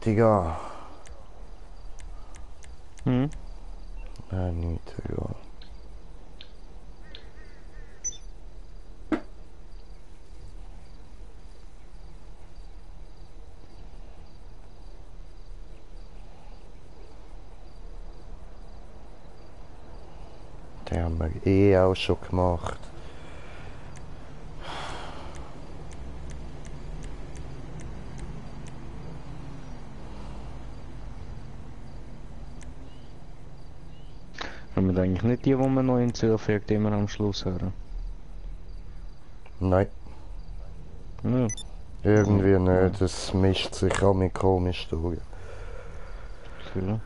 Digga. Hm? Nicht, egal. Den haben wir eh auch schon gemacht. Haben wir eigentlich nicht die man noch hinzufügt, immer am Schluss hören? Nein, Ja. irgendwie nicht. Das mischt sich auch mit komisch durch. Cool.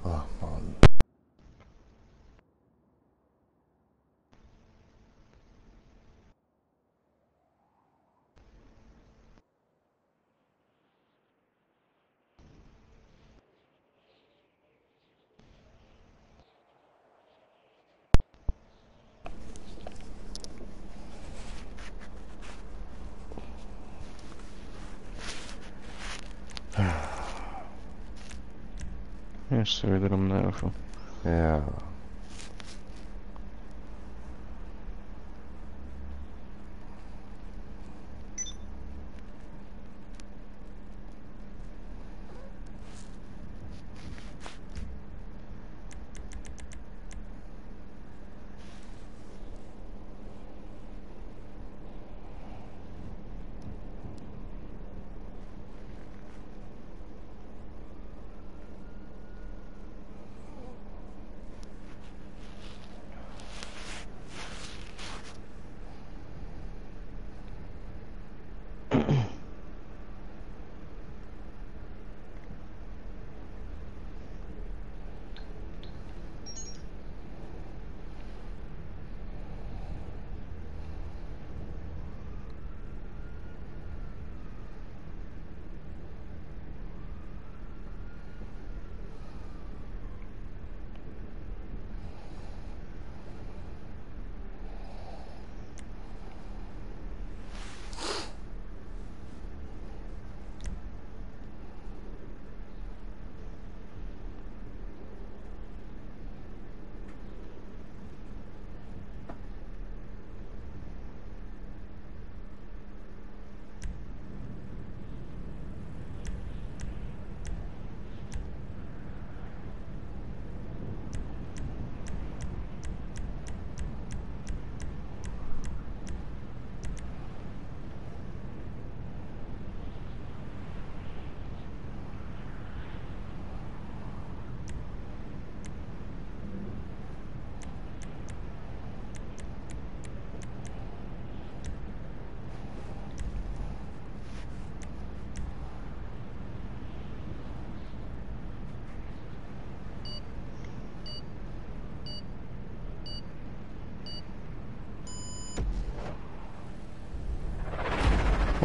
Ach Mann. Ist sie wieder am Nerven. Ja.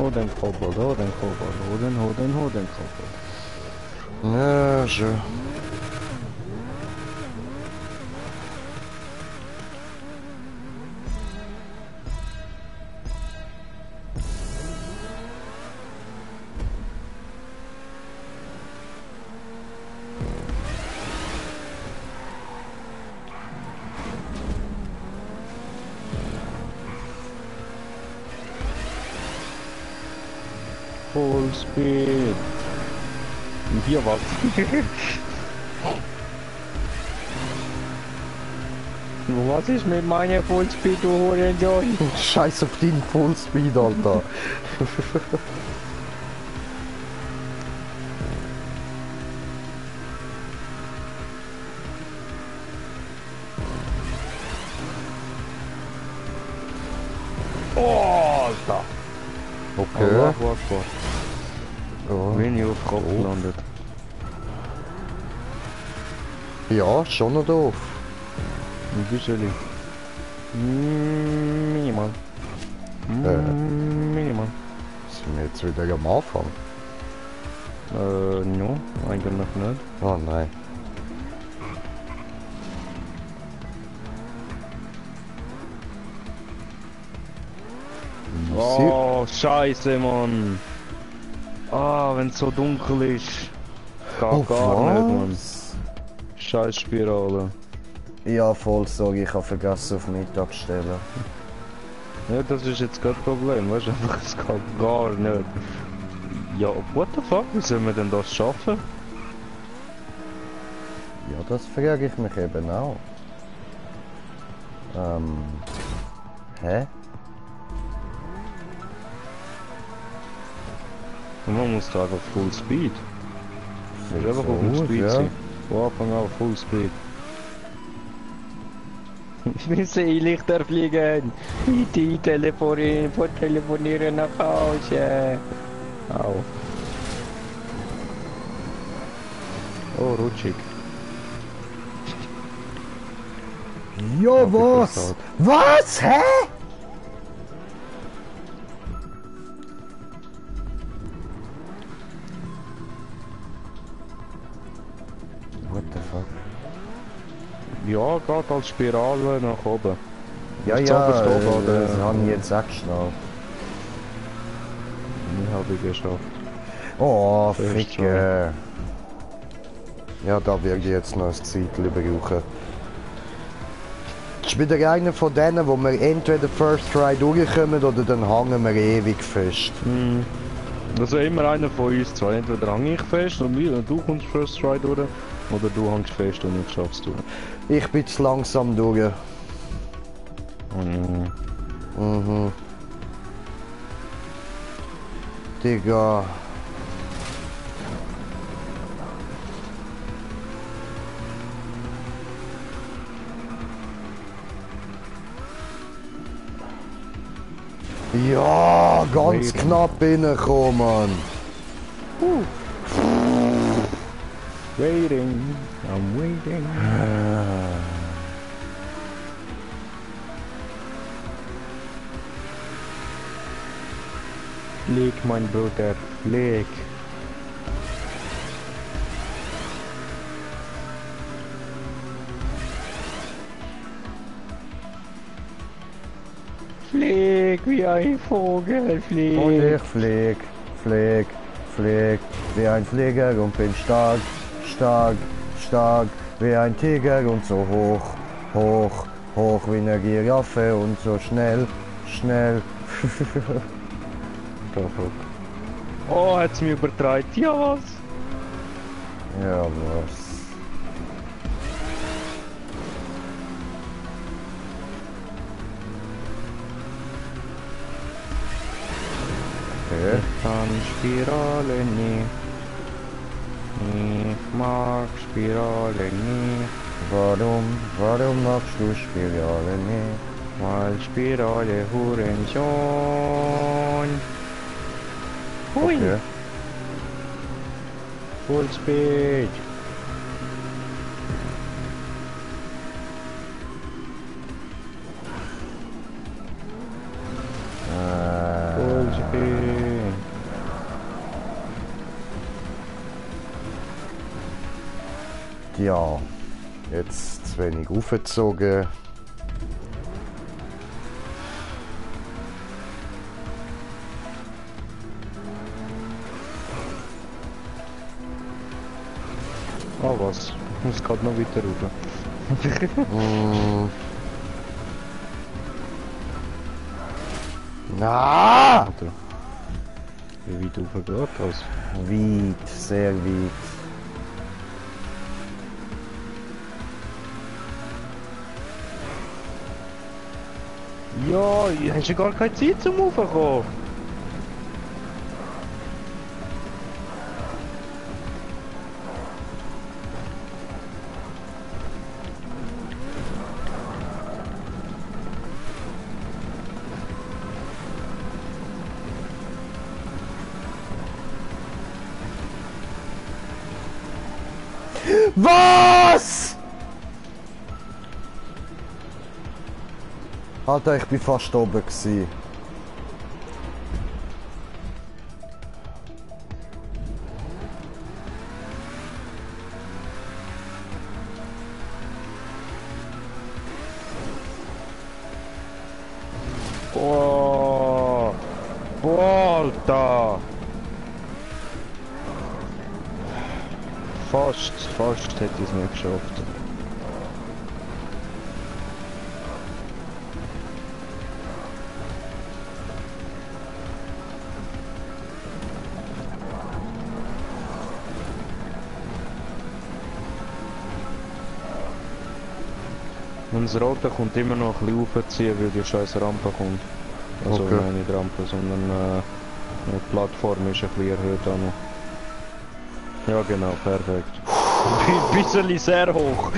den Kobold, hol den Kobold, hol den Kobold. Ja, schon. Full Speed. Und hier was? Was ist mit meiner Full Speed, du Hurensohn? Scheiß auf deinen Fullspeed, Alter. Oh, Alter! Okay. Warte. Ja. Wenig auf Kopf gelandet. Ja, schon noch doof. Ein bisschen. Minimal. Minimal. Sind wir jetzt wieder am Anfang? No, eigentlich nicht. Oh nein. Oh, scheiße, Mann. Ah, wenn es so dunkel ist. Geht gar nicht, Mann. Scheiß Spirale. Ja, voll, sorry, ich habe vergessen auf Mittag zu stellen. Ja, das ist jetzt kein Problem, weißt du, einfach, es geht gar nicht. Ja, what the fuck, wie sollen wir denn das schaffen? Ja, das frage ich mich eben auch. Hä? Und man muss da einfach Full Speed. Sieht Einfach so auf dem aus, Speed ja. sein. Von Anfang an Full Speed. Ich will Seelichter fliegen. Die telefonieren nach Hause. Au. Oh, rutschig. Ja, ich was? verstanden. Was? Hä? What the fuck? Ja, geht als Spirale nach oben. Ja, Ist ja, zuoberst oben, oder? das habe ich jetzt auch geschnallt. Die habe ich geschafft. Oh, Fest Ficke. Ja, da werde ich jetzt noch ein Zeitchen brauchen. Das ist wieder einer von denen, wo wir entweder First Try durchkommen oder dann hängen wir ewig fest. Also immer einer von uns zwei. Entweder hang ich fest und du kommst First Try durch, oder du hängst fest und ich schaff's durch. Ich bin zu langsam durch. Mhm. Digga. Ja, ganz Waiting. knapp reingekommen, Mann. Waiting, I'm waiting. Flieg, mein Bruder, flieg. Flieg wie ein Vogel, flieg. Und ich flieg wie ein Flieger und bin stark wie ein Tiger und so hoch wie eine Giraffe und so schnell. Oh, hat's mich übertragen. Ja, was? Ja, was? Okay. Ich kann Spirale nicht. Ich mag Spirale nicht. Warum magst du Spirale nicht? Weil Spirale Hurensohn. Hui. Okay. Full Speed. Full Speed. Ja, jetzt zu wenig aufgezogen. Ah was? Ich muss gerade noch weiter rauf. Na! Oder? Wie weit rauf geht das? Weit, sehr weit. Ja, hast du gar keine Zeit zum Raufkommen? Was? Alter, ich bin fast oben gewesen. Boah! Boah, Alter! Fast hätte ich es nicht geschafft. Wenn das Rote kommt, immer noch ein bisschen aufziehen, weil die scheiß Rampe kommt. Also Okay. nein, nicht Rampe, sondern die Plattform ist ein bisschen erhöht auch noch. Ja genau, perfekt. Ein bisschen sehr hoch.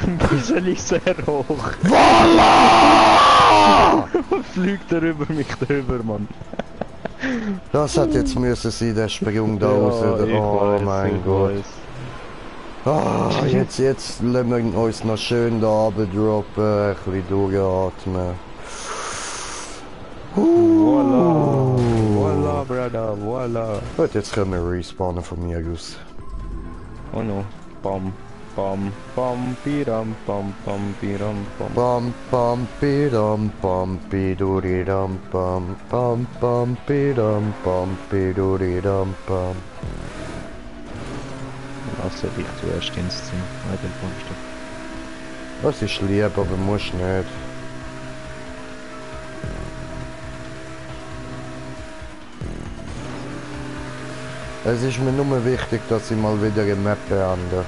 Ein bisschen sehr hoch. Voila! Fliegt er über mich drüber, Mann. Das hat jetzt müssen sein, der Sprung da raus. ich Oh weiß, mein ich Gott. weiß. Ah, jetzt lassen wir uns noch schön da runter droppen, ein bisschen durchatmen. Voila, voila, brother, voila. Gut, jetzt können wir respawnen von mir aus. Oh no, bam, bam, bam, piram, bam, piram, bam. Bam bam bidam bam biduridam bam bam bidam biduridam bam. Lasse dich zuerst ins Zimmer, bei den Punkt. Das ist lieb, aber musst nicht. Es ist mir nur wichtig, dass ich mal wieder eine Map beende.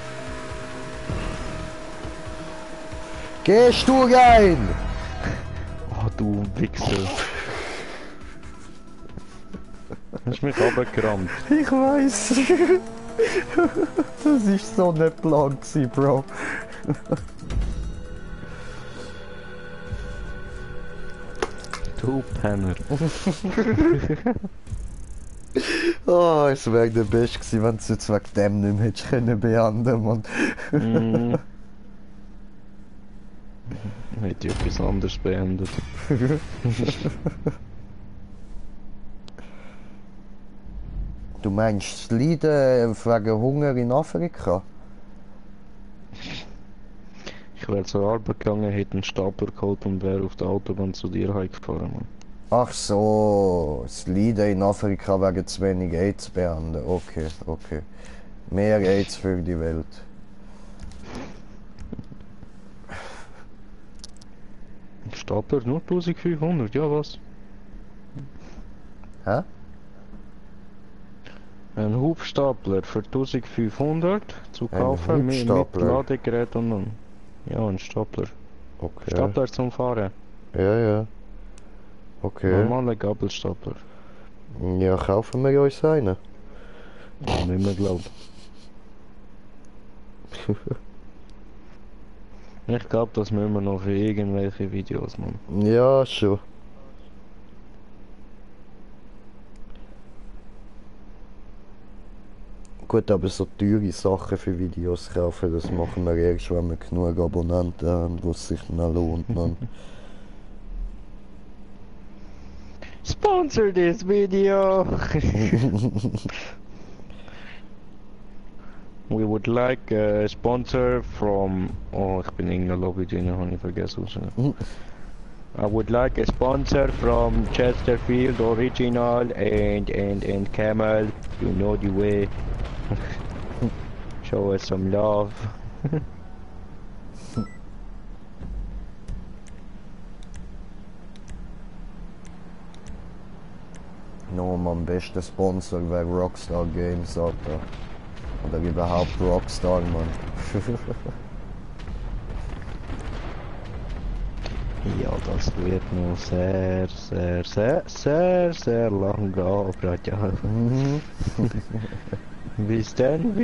Gehst du rein? Oh, du Wichser. Hast mich runtergerammt. Ich weiß. Das ist so nicht Plan gewesen, Bro. Du Penner. Oh, es wäre der Beste gewesen, wenn du es jetzt wegen dem nicht mehr hättest können beenden, Mann. Mm. Hätte ich etwas anderes beendet. Du meinst das Leiden wegen Hunger in Afrika? Ich wäre zur Arbeit gegangen, hätte einen Stapler geholt und wäre auf der Autobahn zu dir heimgefahren, Mann. Ach so, das Leiden in Afrika wegen zu wenig AIDS beenden. Okay, okay. Mehr AIDS für die Welt. Stapler nur 1500, ja was? Hä? Ein Hubstapler für 1500 zu kaufen mit Hubstapler? Ladegerät und dann. Ja, ein Stapler. Okay. Stapler zum Fahren. Ja, ja. Okay. Normaler Gabelstapler. Ja, kaufen wir uns einen. Nicht mehr glauben. Ich glaube, das müssen wir noch für irgendwelche Videos machen. Ja, schon. Gut, aber so teure Sachen für Videos kaufen, das machen wir erst, wenn wir genug Abonnenten haben, was sich dann lohnt. Man. Sponsor this video! We would like a sponsor from... Oh, ich bin in irgendeiner Lobby drin, habe ich vergessen. I would like a sponsor from Chesterfield Original and Camel. You know the way. Show us some love. No, mein bester Sponsor wäre Rockstar Games, Alter. Oder überhaupt Rockstar, Mann. Ja, das wird noch sehr lang gehen, Bratja. Bis dann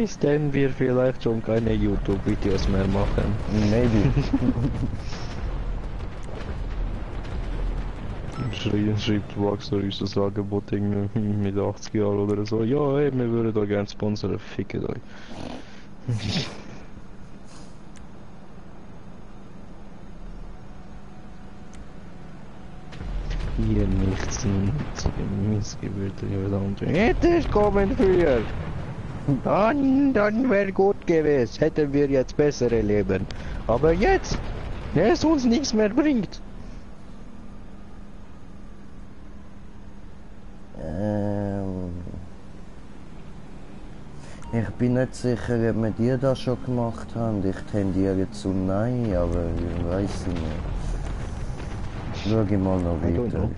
wir vielleicht schon keine YouTube-Videos mehr machen. Maybe. Schreibt Rockstar ist das Angebot irgendwie mit 80 Jahren oder so. Ja, ey, wir würden da gerne sponsern, fickt euch. Hier nichts Missgebürde, verdammt. Hätte es kommen früher! Dann wäre gut gewesen, hätten wir jetzt bessere Leben. Aber jetzt, es uns nichts mehr bringt. Ich bin nicht sicher, ob wir die das schon gemacht haben. Ich tendiere zu nein, aber ich weiß nicht. Schau ich mal noch weiter.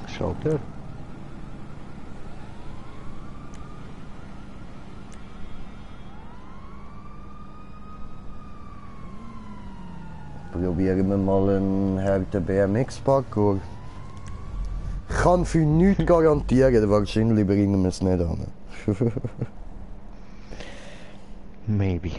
Schaut er. Probieren wir mal einen harten BMX-Parkour. Ich kann für nichts garantieren, wahrscheinlich bringen wir es nicht an. Maybe.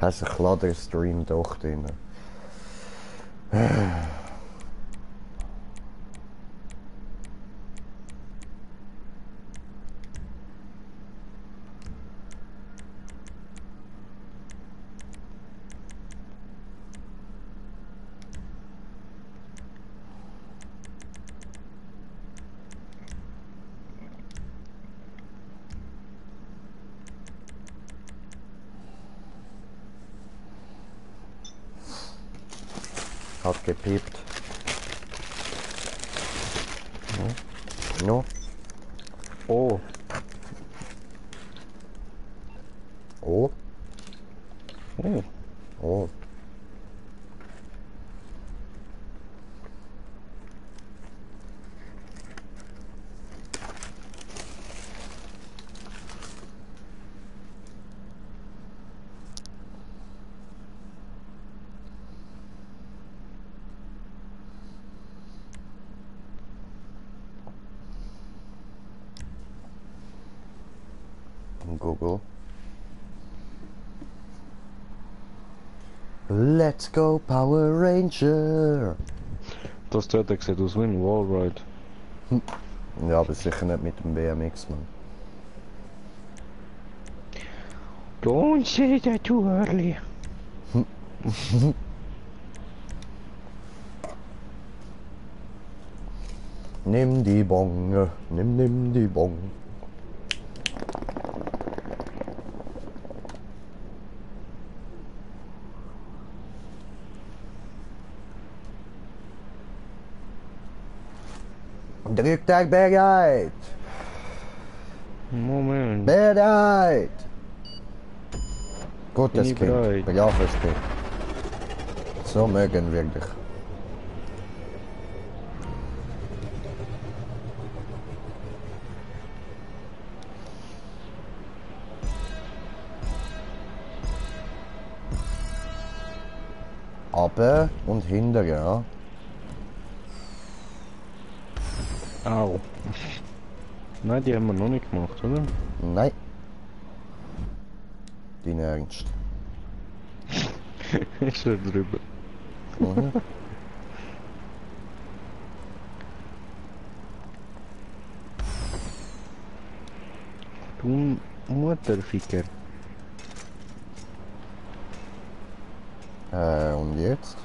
Hast einen Kladderstream doch drin. Hat gepiept. No. Oh. Oh. Oh. Oh. Google. Let's go Power Ranger. Das dort sieht aus wie ein Wallride. Ja, aber sicher nicht mit dem BMX, Mann. Don't say that too early. Nimm die Bong, nimm die Bong. Drück dich bereit! Moment. Bereit! Gutes Bin ich Kind, bereit? braves Kind. So mögen wir dich. Aber und hinter, ja. Au. Nein, die haben wir noch nicht gemacht, oder? Nein. Dein Ernst. Ist schon drüber. Mhm. Du Mutterficker. und jetzt?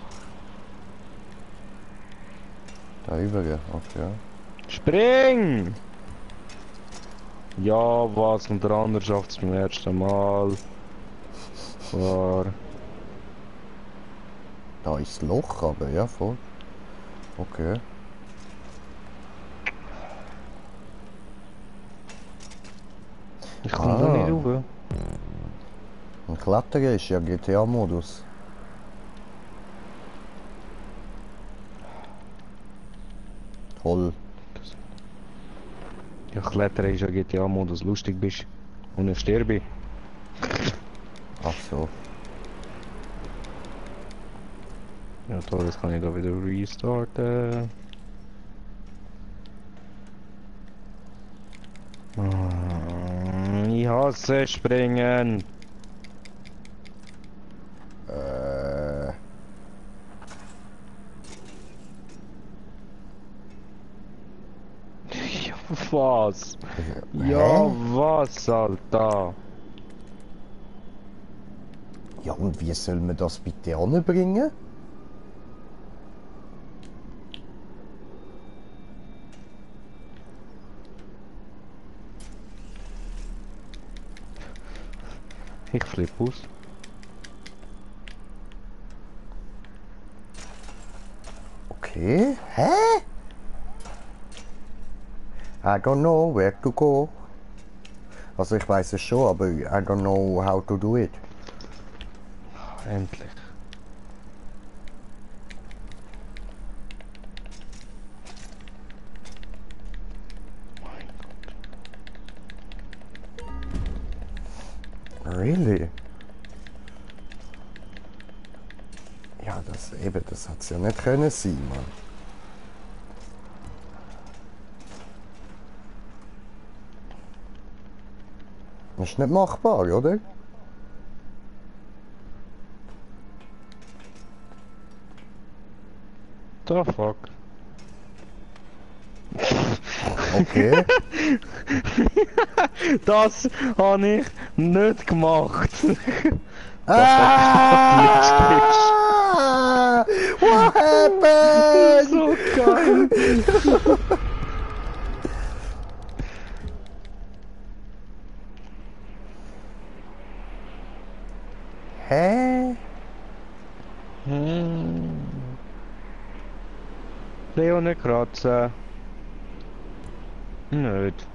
Da über, okay. Spring! Ja, was? Und der andere schafft es beim ersten Mal. War. Da ist das Loch, aber ja, voll. Okay. Ich komme da nicht rauf. Ein Kletterer ist ja GTA-Modus. Toll. Ja, Klettern ist ja GTA-Modus, lustig bist. Und ich sterbe. Ach so. Ja toll, jetzt kann ich da wieder restarten. Ich hasse Springen. Ja, was? Ja, was, Alter? Ja, und wie soll man das bitte anbringen? Ich flippe aus. Okay. Hä? I don't know where to go. Also ich weiß es schon, aber I don't know how to do it. Endlich. Really? Ja, das hat's ja nicht können sein, Mann. Das ist nicht machbar, oder? The fuck? Okay. Das habe ich nicht gemacht. Ah! What happened? So geil. Hä? Leo nicht kratzen. Nicht.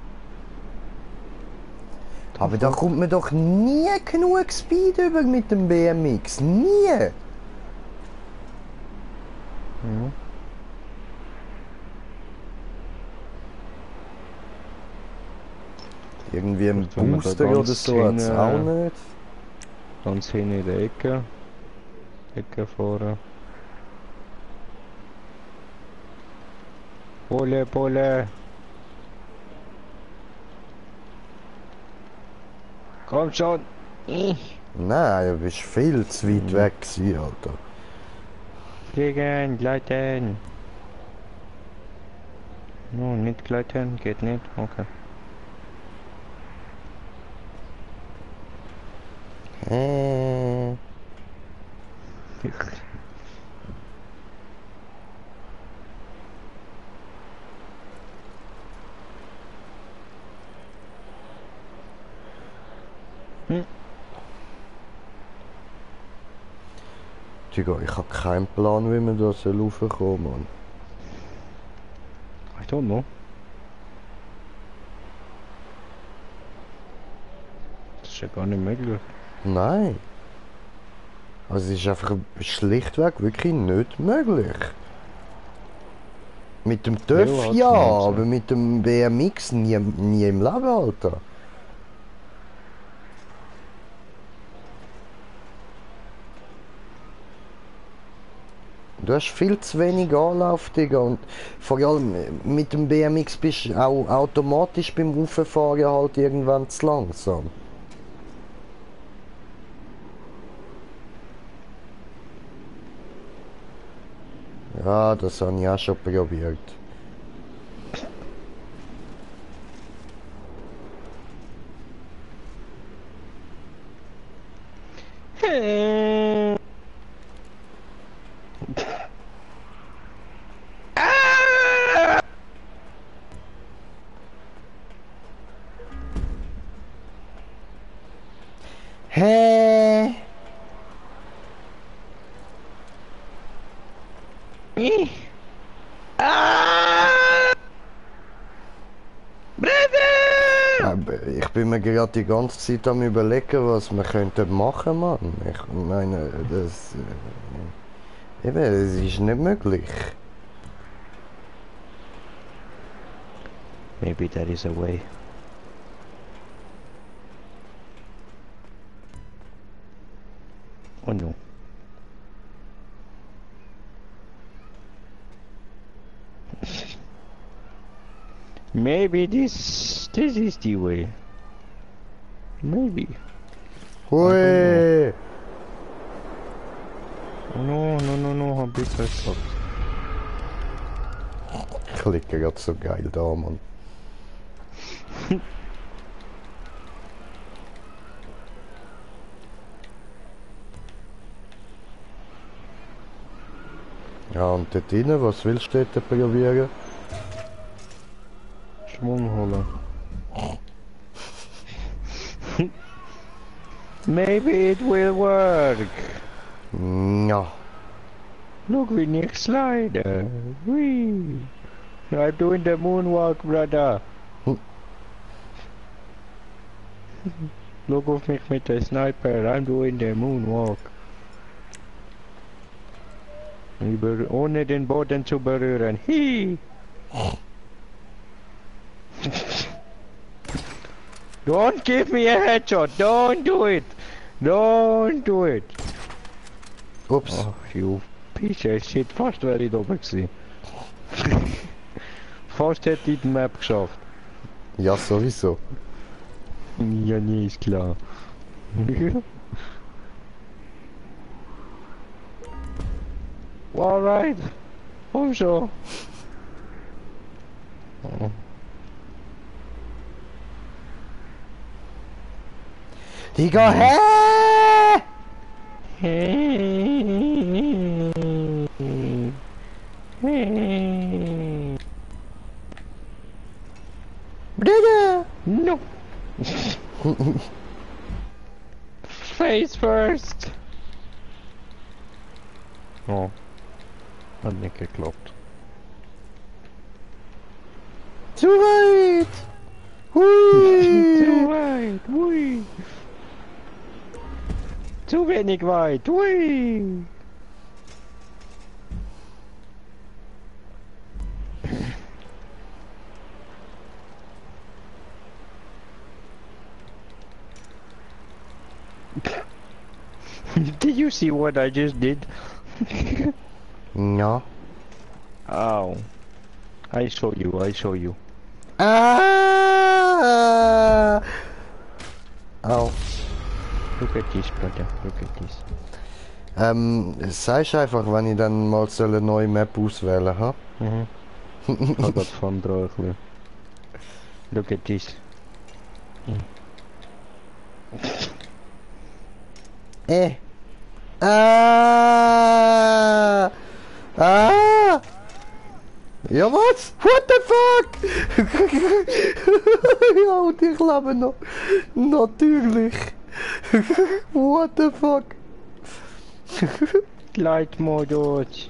Aber da kommt man doch nie genug Speed über mit dem BMX. Nie! Mhm. Irgendwie ein Gut, wenn man da Booster ganz oder so hat's hinten- auch nicht. Ganz hinten in der Ecke. Ecke vorne. Pole, Pole. Komm schon. Nein, du bist viel zu weit weg gewesen, Alter. Fliegen, gleiten. No, nicht gleiten, geht nicht. Okay. Digga, ich habe keinen Plan, wie man da raufkommen soll, Mann. I don't know. Das ist ja gar nicht möglich. Nein. Also es ist einfach schlichtweg wirklich nicht möglich. Mit dem TÜV hat's ja, nicht so. aber mit dem BMX nie im Leben, Alter. Du hast viel zu wenig Anlauf, Digga, und vor allem mit dem BMX bist du auch automatisch beim Rauffahren halt irgendwann zu langsam. Ja, das habe ich auch schon probiert. Hä? Aber ich bin mir gerade die ganze Zeit am überlegen, was wir könnten machen, Mann. Ich meine, das... eben, es ist nicht möglich. Maybe there is a way. Oh no. Maybe this is the way. Maybe. Hui! Oh no, hab ich das gehabt. Ich klicke gerade so geil da, Mann. Ja, und dort drinnen, was willst du dort probieren? Schwung holen. Maybe it will work. Ja. Look, we nicht slide. Whee. I'm doing the moonwalk, brother. Look auf mich mit der Sniper. I'm doing the moonwalk. Ohne den Boden zu berühren. Hi. Don't give me a headshot. Don't do it. Don't do it. Ups. Oh, you piece of shit. Fast wäre ich da oben gewesen. Fast hätte ich die Map geschafft. Ja, sowieso. Ja, nie ist klar. Alright. Komm schon. Oh. Digga, hä? Bruder! No. Face first. Oh. Hat nicht geklappt. Zu weit! Hui! Zu weit. Hui. Zu wenig weit. Hui. Did you see what I just did? Ja. Ow. I show you. Ah! Au. Look at this, brother. Look at this. Sagst einfach, wenn ich dann mal so eine neue Map auswählen habe. Mhm. Ich hab grad von dran ein bisschen. Look at this. Ah! Ah! Ja, was? What the fuck? Ja, und ich lebe noch. Natürlich. What the fuck? Light-Modus.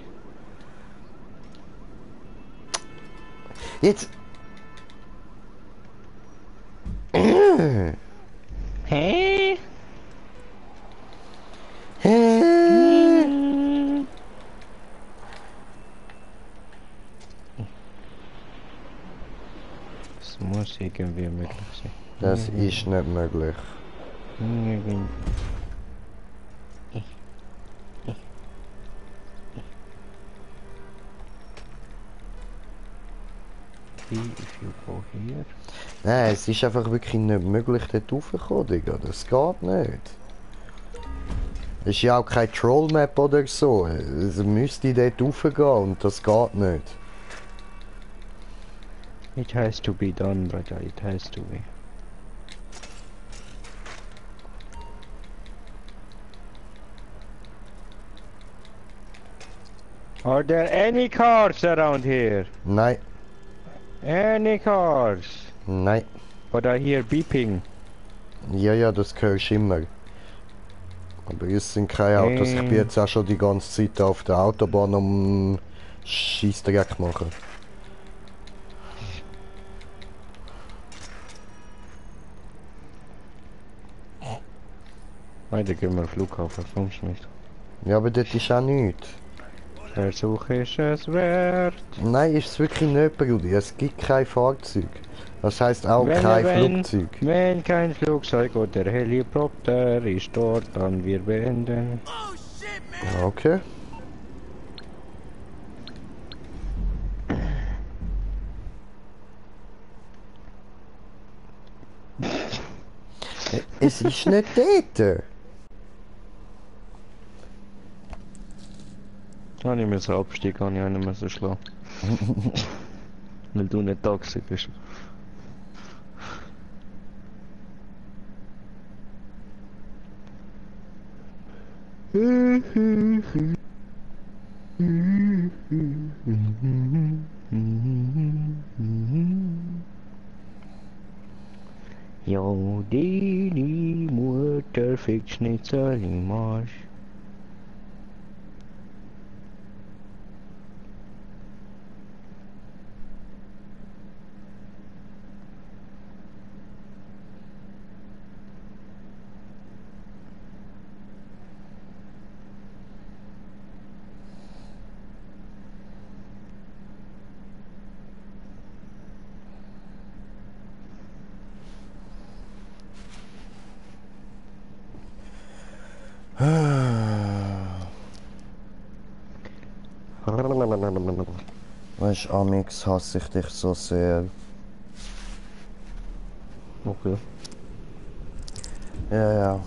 Jetzt. Hä? Das muss irgendwie möglich sein. Das ist nicht möglich. If you go here. Nein, es ist einfach wirklich nicht möglich, dort raufzukommen, Digga. Das geht nicht. Es ist ja auch keine Troll-Map oder so. Es müsste dort raufgehen und das geht nicht. It has to be done, brother. It has to be. Are there any cars around here? Nein, Any cars? nein. But I hear beeping. Ja, das hörst du immer. Aber es sind keine Autos. Ich bin jetzt auch schon die ganze Zeit auf der Autobahn um Scheissdreck machen. Nein, dann gehen wir Flughafen, sonst nicht. Ja, aber dort ist auch nichts. Versuch ist es wert. Nein, ist es wirklich nicht, Brudi. Es gibt kein Fahrzeug. Das heisst auch kein Flugzeug. Wenn kein Flugzeug oder Helikopter ist dort, dann wir beenden. Oh shit, man! Okay. Es ist nicht dort. Habe ich müssen absteigen, habe ich einen müssen schlagen. Weil du nicht da gewesen bist. Ja, die Mutter fickt Schnitzel im Arsch. Weißt du, Amix hasse ich dich so sehr. Okay. Ja,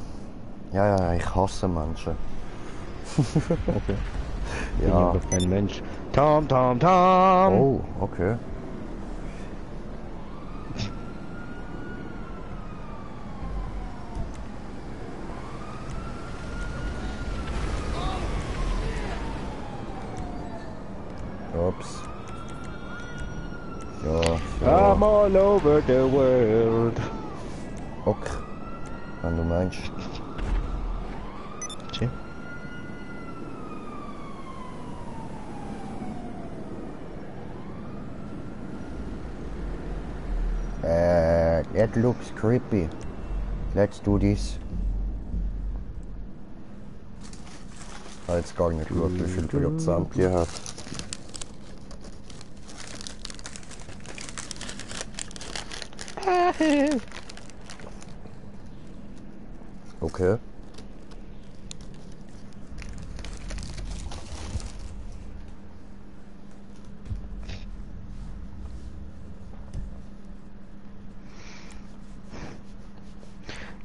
ich hasse Menschen. Okay. Ja. Ich bin kein Mensch. Tom, Tom, Tom! Oh, okay. Ups. Ja, I'm all over the world. okay. Wenn du meinst. Tja. It looks creepy. Let's do this. Ich habe jetzt gar nicht geschaut, wie viel Prozent die hat. Okay.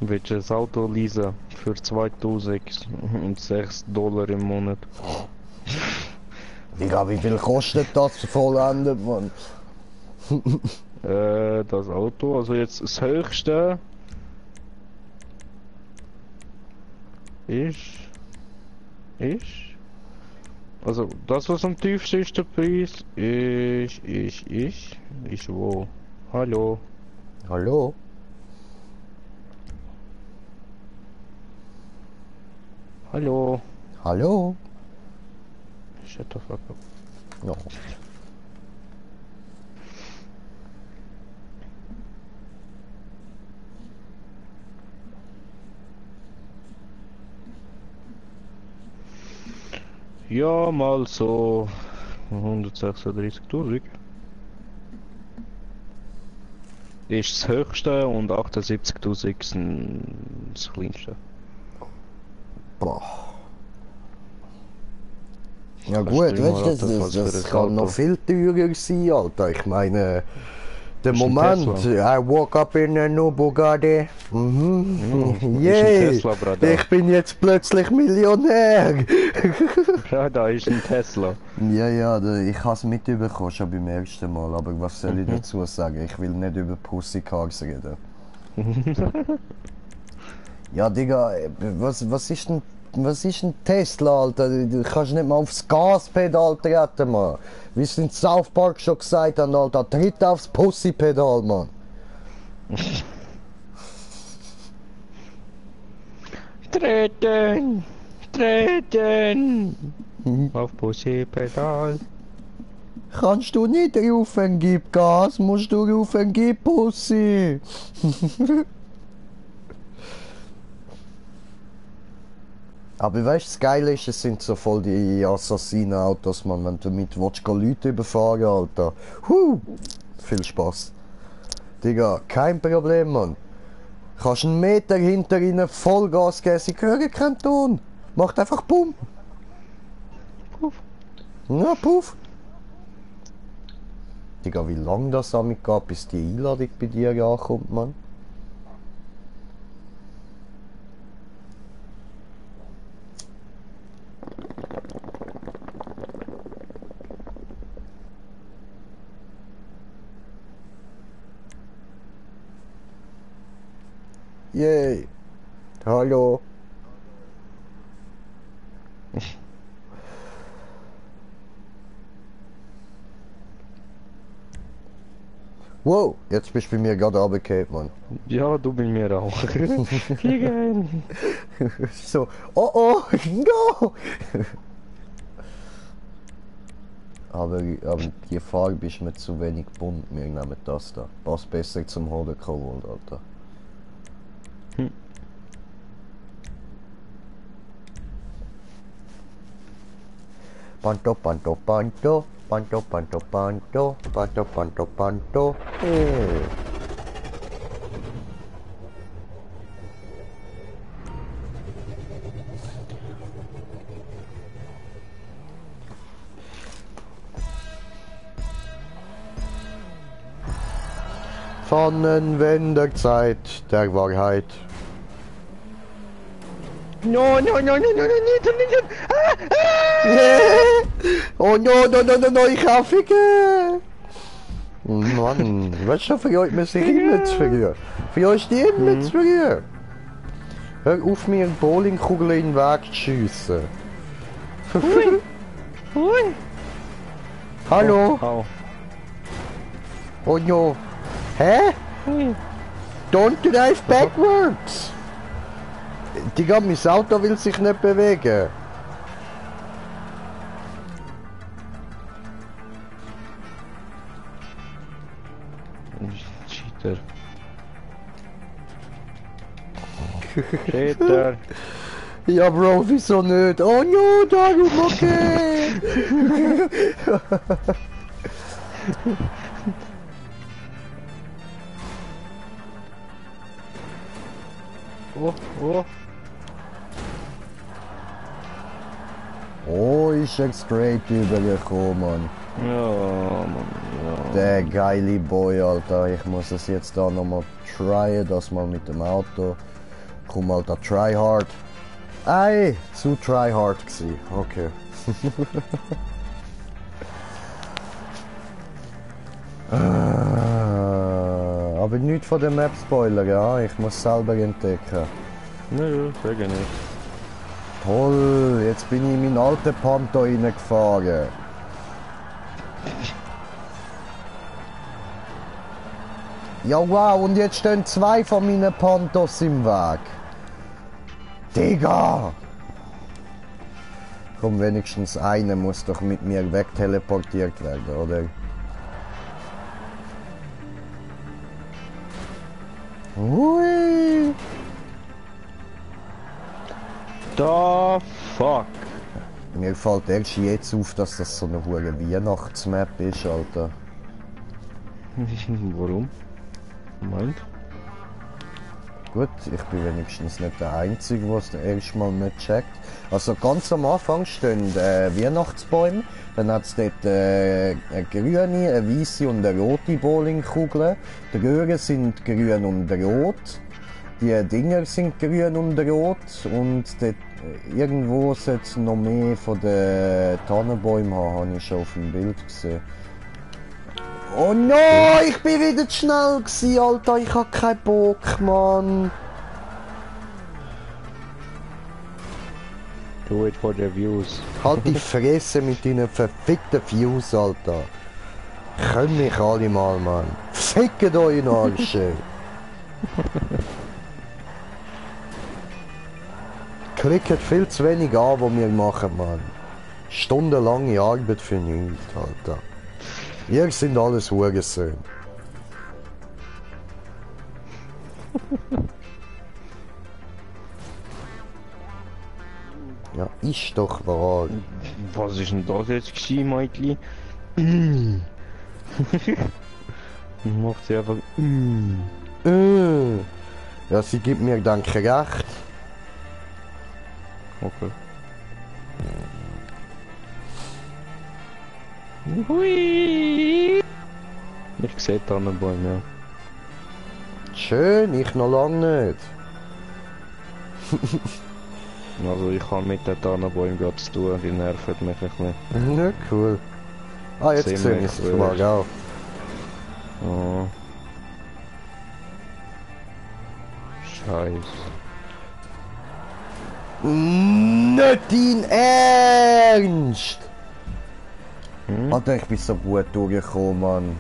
Willst du ein Auto leasen für 2006 Dollar im Monat? Digga, wie viel kostet das vollendet, Mann? Das Auto, also jetzt das höchste ist, also das was am tiefsten ist der Preis, ist wo? Hallo? Hallo? Hallo? Hallo? Shut the fuck up. No. Ja, mal so 136.000 ist das höchste und 78.000 ist das kleinste. Boah. Ja Kannst gut, du mal weißt du, raten, was für das ein kann noch Auto? viel teurer sein, Alter. Ich meine, der Ist ein Moment, Tesla. I woke up in a new Bugatti. Ist ein Yay! Tesla, Bruder. Ich bin jetzt plötzlich Millionär! Ja, da ist ein Tesla. Ja, ich habe es mitbekommen, schon beim ersten Mal, aber was soll ich dazu sagen? Ich will nicht über Pussycars reden. Ja, Digga, was ist ein Tesla, Alter? Du kannst nicht mal aufs Gaspedal treten, Mann. Wie es in South Park schon gesagt haben, Alter, tritt aufs Pussypedal, Mann. Treten! Treten! Auf Pussypedal. Kannst du nicht rufen, gib Gas, musst du rufen, gib Pussy. Aber weißt du, das Geile ist, es sind so voll die Assassinen-Autos, man, wenn du mit willst, Leute überfahren, Alter. Viel Spaß. Digga, kein Problem, Mann. Kannst einen Meter hinter ihnen Vollgas geben, sie hören keinen Ton. Macht einfach Bumm. Puff. Ja, puff. Digga, wie lange das damit geht, bis die Einladung bei dir ankommt, Mann? Yay. Hallo. Wow, jetzt bist du bei mir gerade runtergefallen, Mann. Ja, du bei mir auch. Fliegen! So, oh, no! aber die Farbe ist mir zu wenig bunt, wir nehmen das da. Passt besser zum Hodenkohl, Alter. Panto, panto, panto, panto, panto, panto, panto, panto, panto. Pfannenwenderzeit der Wahrheit. No, no, no, no, no, no, no, Oh no, ich aufhöre! Mann, weißt du, für euch muss ich immer zu früh. Für euch ist die immer zu früh. Hör auf, mir eine Bowlingkugel in den Weg zu schiessen. Ui. Hallo? Oh, Oh no. Hä? ui. Don't drive backwards! Digga, mein Auto will sich nicht bewegen. Cheater. Cheater. Ja, Bro, wieso nicht? Oh no, darum, okay! Oh, oh. Oh, ist er straight übergekommen, Mann. Ja, Mann, ja. Der geile Boy, Alter. Ich muss es jetzt da nochmal tryen, das mal mit dem Auto. Komm, Alter, try hard. Ey, zu try hard gsi. Okay. Aber nicht von der Map-Spoiler, ja. Ich muss selber entdecken. Nö, sag ich nicht. Toll, jetzt bin ich in meinen alten Panto reingefahren. Ja wow, und jetzt stehen 2 von meinen Pantos im Weg. Digga! Komm, wenigstens einer muss doch mit mir wegteleportiert werden, oder? Hui! The fuck? Mir fällt erst jetzt auf, dass das so eine hohe Weihnachtsmap ist, Alter. Warum? Meint? Gut, ich bin wenigstens nicht der Einzige, der es erst mal nicht checkt. Also ganz am Anfang stehen Weihnachtsbäume, dann hat es dort eine grüne, eine weiße und eine rote Bowlingkugel. Die Röhren sind grün und rot, die Dinger sind grün und rot und dort, irgendwo sollte es noch mehr von den Tannenbäumen haben, habe ich schon auf dem Bild gesehen. Oh no, ich bin wieder zu schnell gewesen, Alter, ich hab keinen Bock, Mann. Do it for the views. Halt die Fresse mit deinen verfickten Views, Alter. Können mich alle mal, Mann. Fickt euch in den Arsch. klicken viel zu wenig an, was wir machen, Mann. Stundenlange Arbeit für nichts, Alter. Ihr sind alles Hurensöhne. Ja, ist doch wahr. Was ist denn das jetzt gewesen, Mädchen? Macht sie einfach. Ja, sie gibt mir danke recht. Okay. Hui! Ich sehe Tannenbäume, ja. Schön, ich noch lange nicht. Also ich habe mit den Tannenbäumen gerade zu tun, die nerven mich ein bisschen. Ja, cool. Ah, jetzt Ziemlich sehe ich es mal auch. Oh. Scheiße. Nicht dein Ernst! Hm? Alter, ich bin so gut durchgekommen, Mann.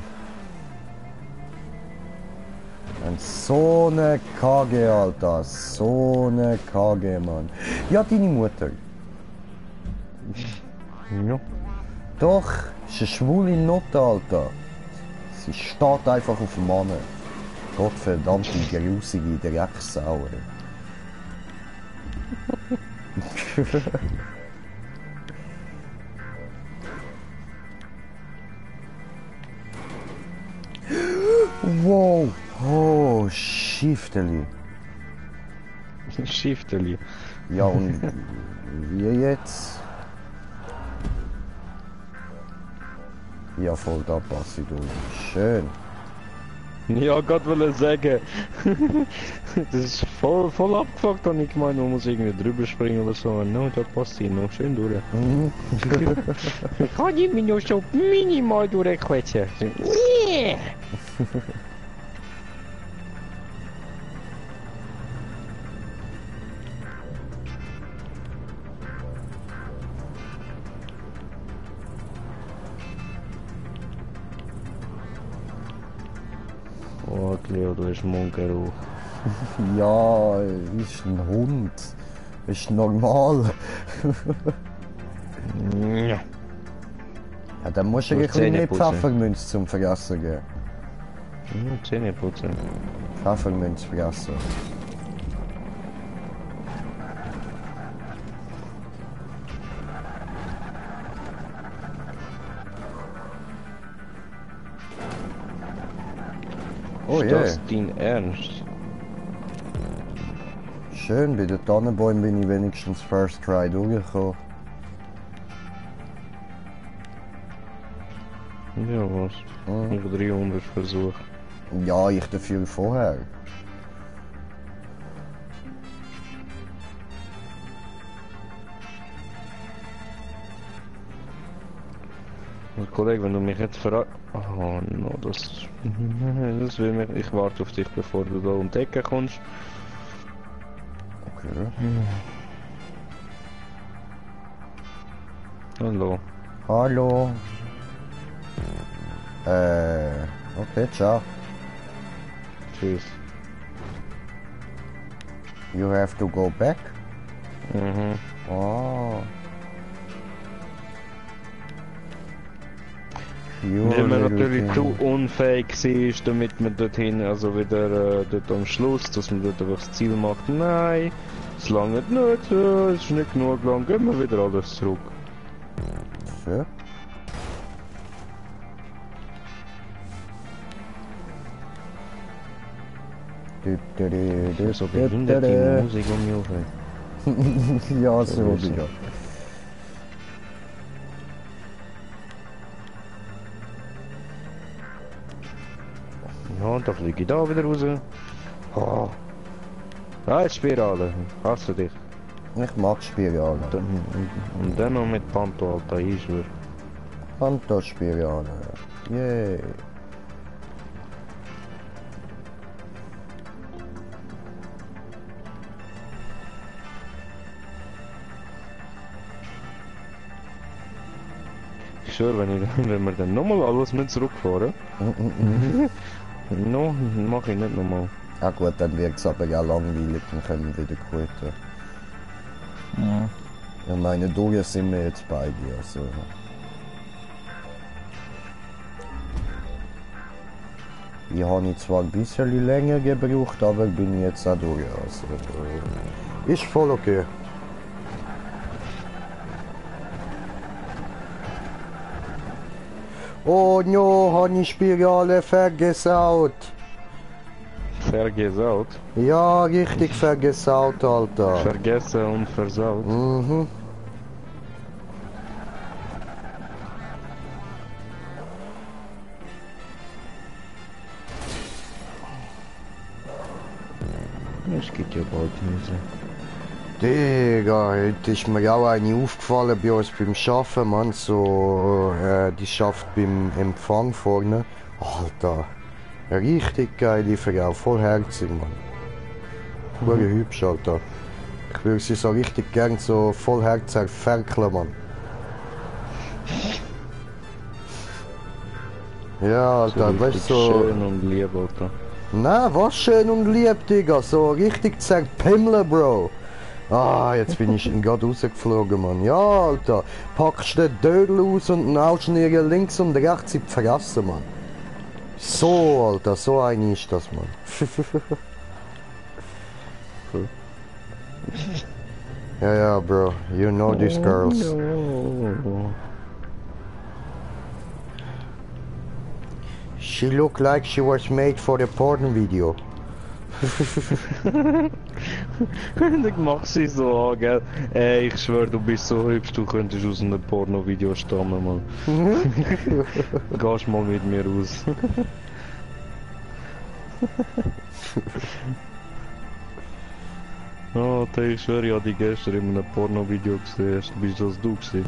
Und so eine KG, Alter. So eine KG, Mann. Ja, deine Mutter. Ja. Doch, ist eine schwule Note, Alter. Sie steht einfach auf dem Mann. Gottverdammte, grusige Drecksau. Wow. Oh, Schifteli. Schifteli. Ja, und wie jetzt? Ja, voll, da passe ich durch. Schön. Ja, Gott will sagen. Das ist voll abgefuckt, und ich meine, man muss irgendwie drüber springen oder so. No, da passt ihn noch schön durch. Kann ich mich noch so minimal durchquetschen? Yeah! Oh, Cleo, du hast Mundgeruch. Ja, ist ein Hund. Ist normal. Ja. Ja, dann musst du Du ein musst bisschen Zähne mehr putzen. Pfeffermünz zum Vergessen geben. Zähne putzen. Pfeffermünz vergessen. Oh Ist je, das dein Ernst? schön, bei den Tannenbäumen bin ich wenigstens First Try durchgekommen. Ja, was? Über 300 Versuche. Ja, ich dafür vorher. Und Kollege, wenn du mich jetzt fragst... Oh no, das will mich... Ich warte auf dich, bevor du da um die Ecke kommst. Okay. Hallo. Hallo. Okay, ciao. Tschüss. You have to go back? Mhm. Oh. Weil man natürlich zu unfähig war, damit man dorthin, also wieder dort am Schluss, dass man dort einfach das Ziel macht. Nein, es langt nicht, es ist nicht genug lang, gehen wir wieder alles zurück. So. So behinderte Musik um mich herum. Ja, so wieder. Ja, und dann fliege ich da wieder raus. Oh. Ah, jetzt Spirale. Hasse dich. Ich mag Spirale. Und dann noch mit Panto, Alter, ich schwör. Panto-Spirale. Yay. Ich schwör, wenn wir dann nochmal alles mit zurückfahren, no, mach ich nicht nochmal. Ah gut, dann wird es aber ja langweilig, dann können wir wieder quitten. Ja, meine Doge sind wir jetzt bei dir, also. Ich habe zwar ein bisschen länger gebraucht, aber bin jetzt auch durch, also. Ist voll okay. Oh no, habe ich Spirale vergesaut. Vergesaut. Ja, richtig vergesaut, Alter. Vergessen und versaut. Mhm. Es geht ja bald Hose. Digga, heute ist mir auch eine aufgefallen bei uns beim Schaffen, Mann. So, die schafft beim Empfang vorne. Alter, eine richtig geile Frau, voll herzig, Mann. Voll hübsch, Alter. Ich würde sie so richtig gern so voll herzig ferkeln, Mann. Ja, Alter, So weißt du, so. schön und lieb, Alter. Na, was schön und lieb, Digga. So richtig zerpimmeln, Bro. Ah, jetzt bin ich gerade rausgeflogen, Mann. Ja, Alter. Packst den Dödel aus und haust ihn links und rechts in die Fresse, Mann. So, Alter, so ein ist das, Mann. Ja, ja, Bro. You know these girls. No. She looked like she was made for a porn video. Ich mach sie so an, gell? Ey, ich schwör, du bist so hübsch, du könntest aus einem Porno-Video stammen, Mann. Gehst mal mit mir raus. Oh, ich schwör, ich hab dich gestern in einem Porno-Video gesehen. Bist das du gewesen?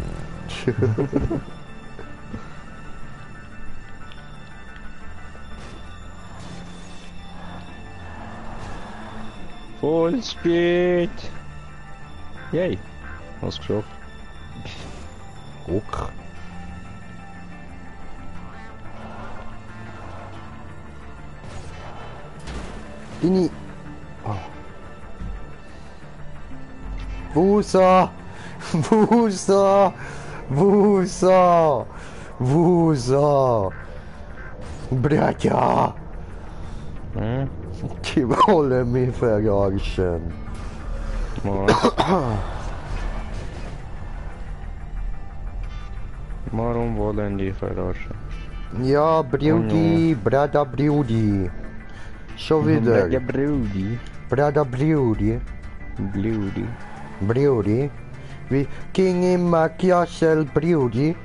Voll spät! Yay! Hast geschafft. Guck. Dini. Oh. Wusa! Wusa! Wusa! Wusa! Bratja! Hm? Die wollen mich verarschen. Warum wollen die verarschen? Ja, Brudi, Brada Brudi. Schon wieder. Der Brudi. Brada Brudi. Bludi. Brudi. Wie King in Machiavel Brudi.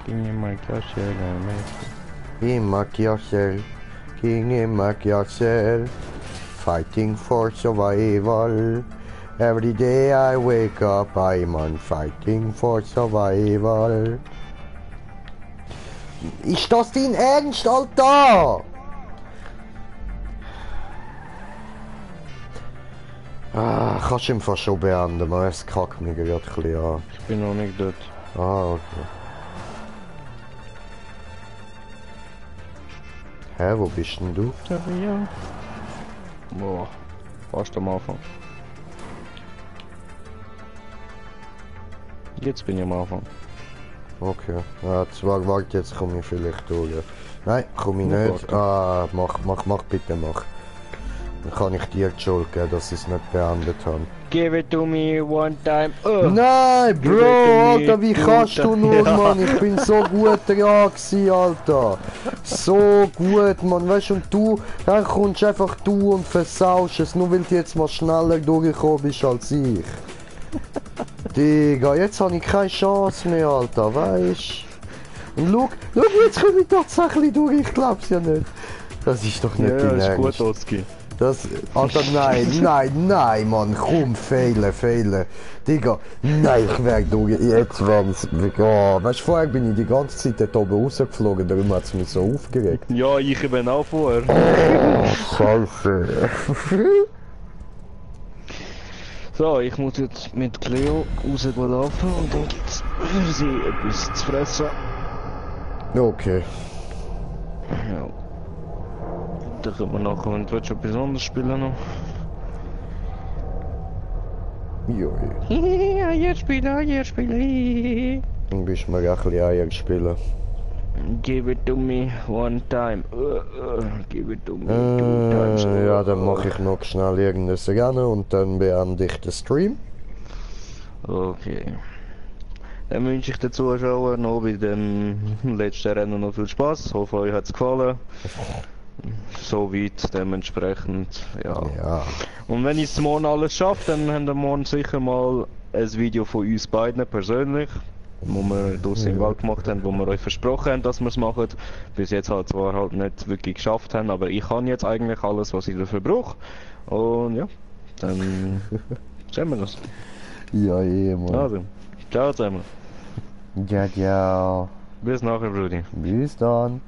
Ging in my Klasse, In Machiavel. King in Machiavel. Fighting for survival. Every day I wake up, I'm on fighting for survival. Ist das dein Ernst, Alter? Ah, kannst du einfach schon beenden, man. Es kackt mich gerade ein bisschen an. Ich bin noch nicht dort. Ah, okay. Hä, wo bist denn du? Ja. Boah, fast am Anfang. Jetzt bin ich am Anfang. Okay. Ja, zwar, warte, jetzt komme ich vielleicht durch. Nein, komme ich Ja, nicht. Ah, mach bitte, mach. Dann kann ich dir die Schuld geben, dass ich es nicht beendet habe. Give it to me one time. Nein, Give it Bro, to me Alter, wie two kannst du nur, times. Mann? Ich bin so gut dran gewesen, Alter. So gut, Mann. Weißt du, und du, dann kommst einfach du und versaust es, nur weil du jetzt mal schneller durchgekommen bist als ich. Digga, jetzt habe ich keine Chance mehr, Alter, weißt du? Und schau, jetzt komme ich tatsächlich durch, ich glaub's ja nicht. Das ist doch nicht Ja, dein ist Ernst. gut, Oski. Das, Alter, nein, Mann, komm, fehlen. Digga, nein, ich werde durch, jetzt werd's, oh, weißt du, vorher bin ich die ganze Zeit dort oben rausgeflogen, darum hat's mich so aufgeregt. Ja, ich bin auch vorher. Oh, Scheiße. So, ich muss jetzt mit Cleo rauslaufen und dann gibt's für sie etwas zu fressen. Okay. Ja. Dann können wir nachher, wenn du etwas anderes spielen noch. Joi. Eierspieler, Eierspieler. Dann bist du mir auch ein bisschen Eier spielen. Give it to me one time. Give it to me two times. Ja, dann mache ich noch schnell irgendein Rennen und dann beende ich den Stream. Okay. Dann wünsche ich den Zuschauern noch bei dem letzten Rennen noch viel Spaß. Hoffe, euch hat es gefallen. Soweit dementsprechend, ja. Ja. Und wenn ich es morgen alles schaffe, dann haben wir morgen sicher mal ein Video von uns beiden persönlich, wo wir draussen im Wald gemacht haben, wo wir euch versprochen haben, dass wir es machen. Bis jetzt halt zwar halt nicht wirklich geschafft haben, aber ich kann jetzt eigentlich alles, was ich dafür brauche. Und ja, dann sehen wir das. Ja, Mann. Also, ciao zusammen. Ja, ja. Bis nachher, Brudi. Bis dann.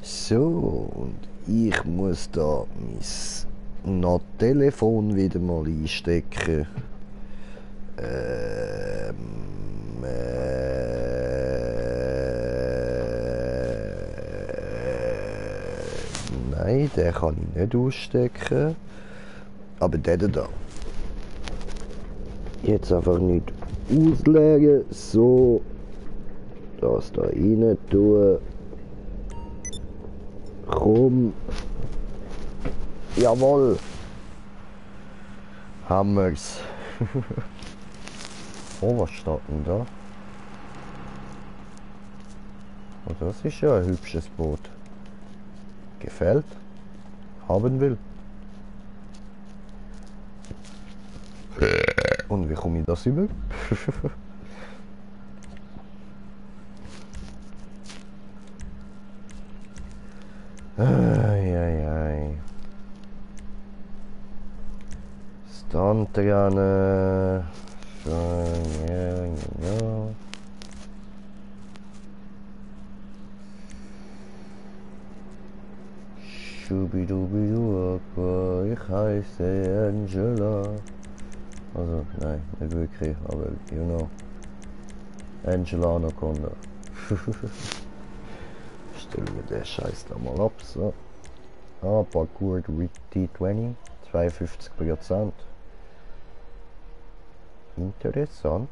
So, und ich muss da mein Telefon wieder mal einstecken. Nein, den kann ich nicht ausstecken. Aber den da. Jetzt einfach nicht auslegen. So. Das da rein tun. Komm. Jawohl. Haben wir's. Oh, was steht denn da? Oh, das ist ja ein hübsches Boot. Gefällt. Haben will. Und wie komme ich das über? Eieiei. Stuntrennen. Ja. Schubidubidu, ich heiße Angela. Also, nein, nicht wirklich, aber you know. Angela Anaconda. Stellen wir den Scheiß da mal ab, so. Ah, Parkour T20, 52%. Interessant.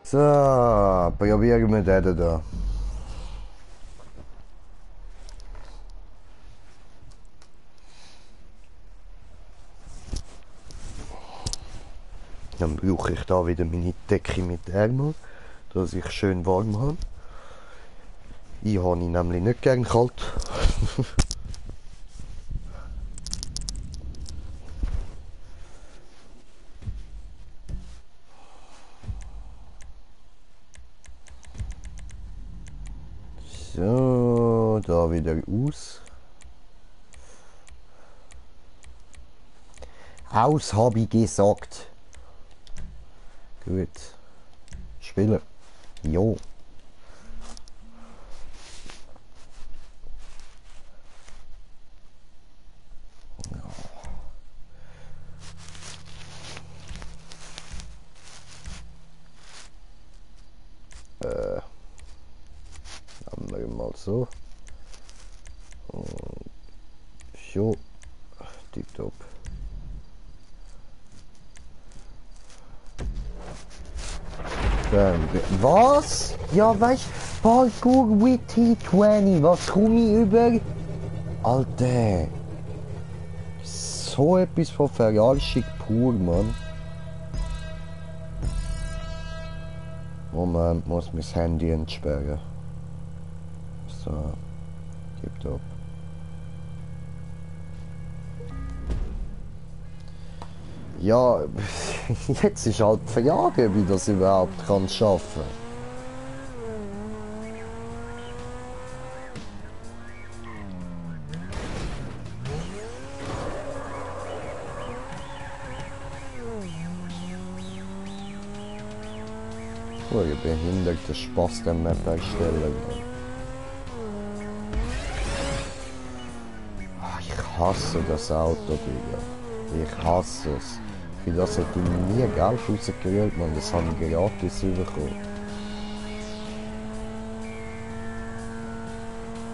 So, probieren wir den da. Dann brauche ich da wieder meine Decke mit Ärmel, dass ich schön warm habe. Ich habe ihn nämlich nicht gern kalt. So, da wieder aus. Aus habe ich gesagt. Gut. Spielen. Jo. Haben wir mal so. Und so. Tipptopp. einsperren. Was? Ja, weißt du, Parkour with T20, was komme ich über? Alter. So etwas von Verarschung pur, Mann. Moment, muss mein Handy entsperren. So, gibt ab. Ja, jetzt ist halt die Frage, wie das überhaupt kann schaffen. Oh, ihr behinderte Spaß der Map erstellen. Ich hasse das Auto, Digga. Ich hasse es. Für das hätte ich nie Geld rausgerührt, man. Das habe ich gratis bekommen.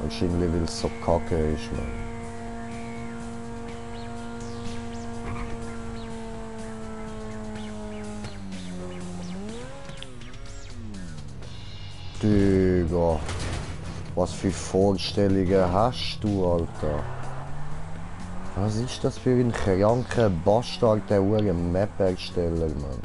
Wahrscheinlich, weil es so kacke ist, man. Digga. Was für Vorstellungen hast du, Alter? Was ist das für ein kranker Bastard, der einen Map-Ersteller, Mann?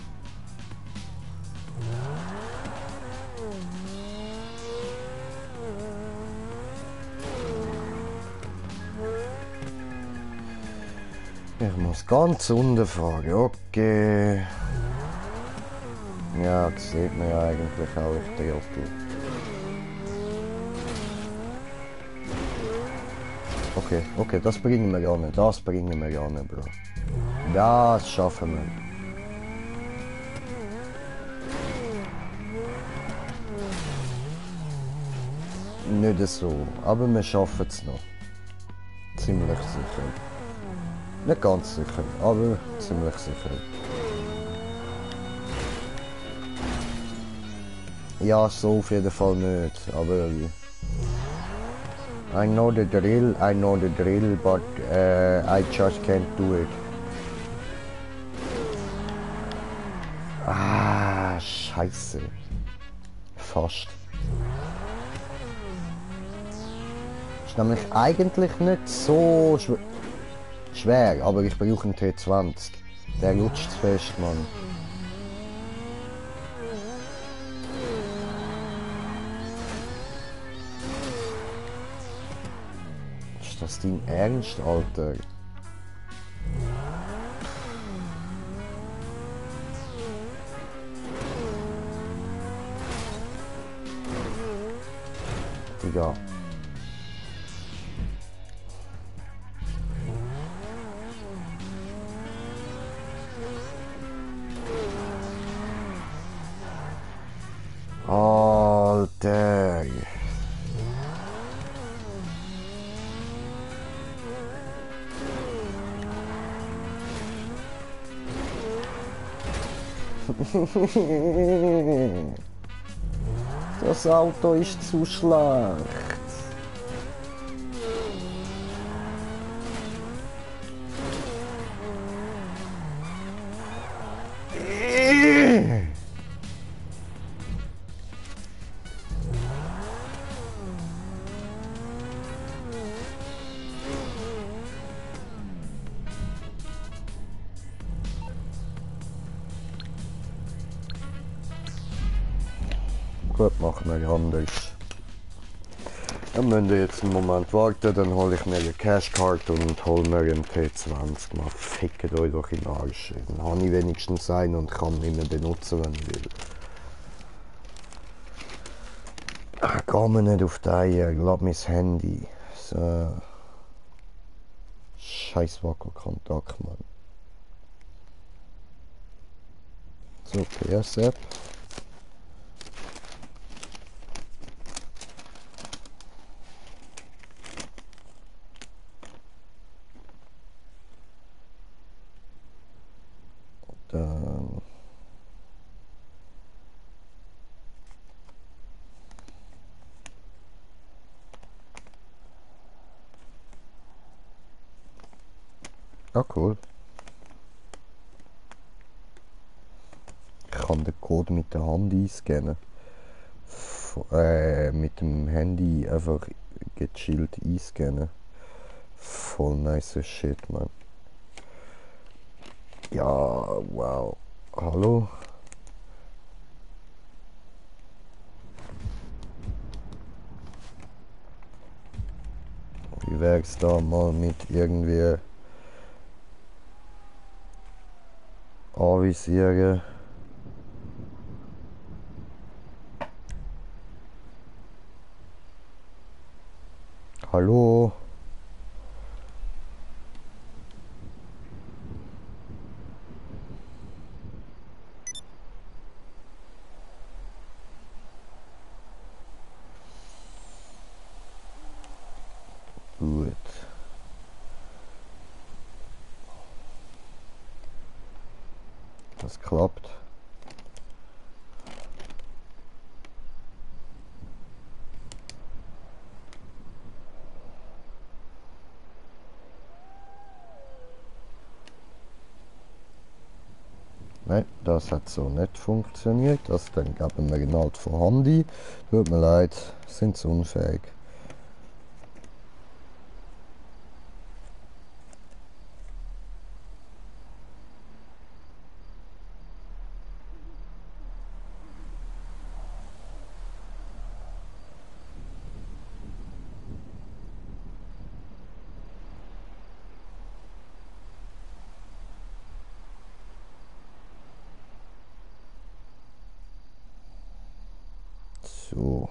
Ich muss ganz unten fragen, okay. Ja, das sieht man ja eigentlich auch, ich Trottel. Okay, das bringen wir an, Bro. Das schaffen wir. Nicht so, aber wir schaffen es noch. Ziemlich sicher. Nicht ganz sicher, aber ziemlich sicher. Ja, so auf jeden Fall nicht, aber... I know the drill, but I just can't do it. Ah, scheiße. Fast. Ist nämlich eigentlich nicht so schwer, aber ich brauche einen T20. Der lutscht zu fest, Mann. Ist das dein Ernst, Alter? Digga. Alter. Das Auto ist zu schlecht. Gut, machen wir anders. Dann müsst ihr jetzt einen Moment warten, dann hole ich mir eine Cashcard und hole mir einen T20. Mal fickt euch doch in den Arsch. Dann habe ich wenigstens einen und kann ihn mehr benutzen, wenn ich will. Geh mir nicht auf die Eier, lass mein Handy. So. Scheiß Wackelkontakt, Mann. So, PS-App. Dann... Ah, cool. kann den Code mit der Hand einscannen. Mit dem Handy einfach gechillt einscannen. Voll nice shit, man. Ja, wow. Hallo? Wie wär's da mal mit irgendwie anvisieren? Hallo? Gut. Das klappt. Nein, das hat so nicht funktioniert. Das dann geben wir ihn halt von Hand ein. Tut mir leid, sind sie unfähig. So.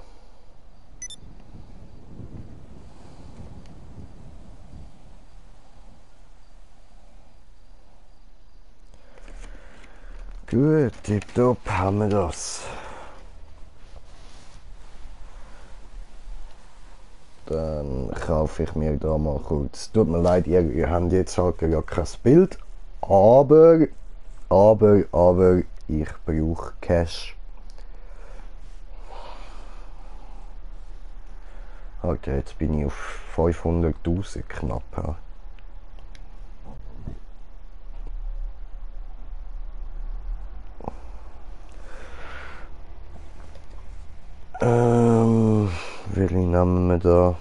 Gut, tipptopp haben wir das. Dann kaufe ich mir da mal kurz. Tut mir leid, ihr habt jetzt halt gar kein Bild. Aber, ich brauche Cash. Okay, jetzt bin ich auf 500.000 knapp. Ja. Welche nehmen wir da?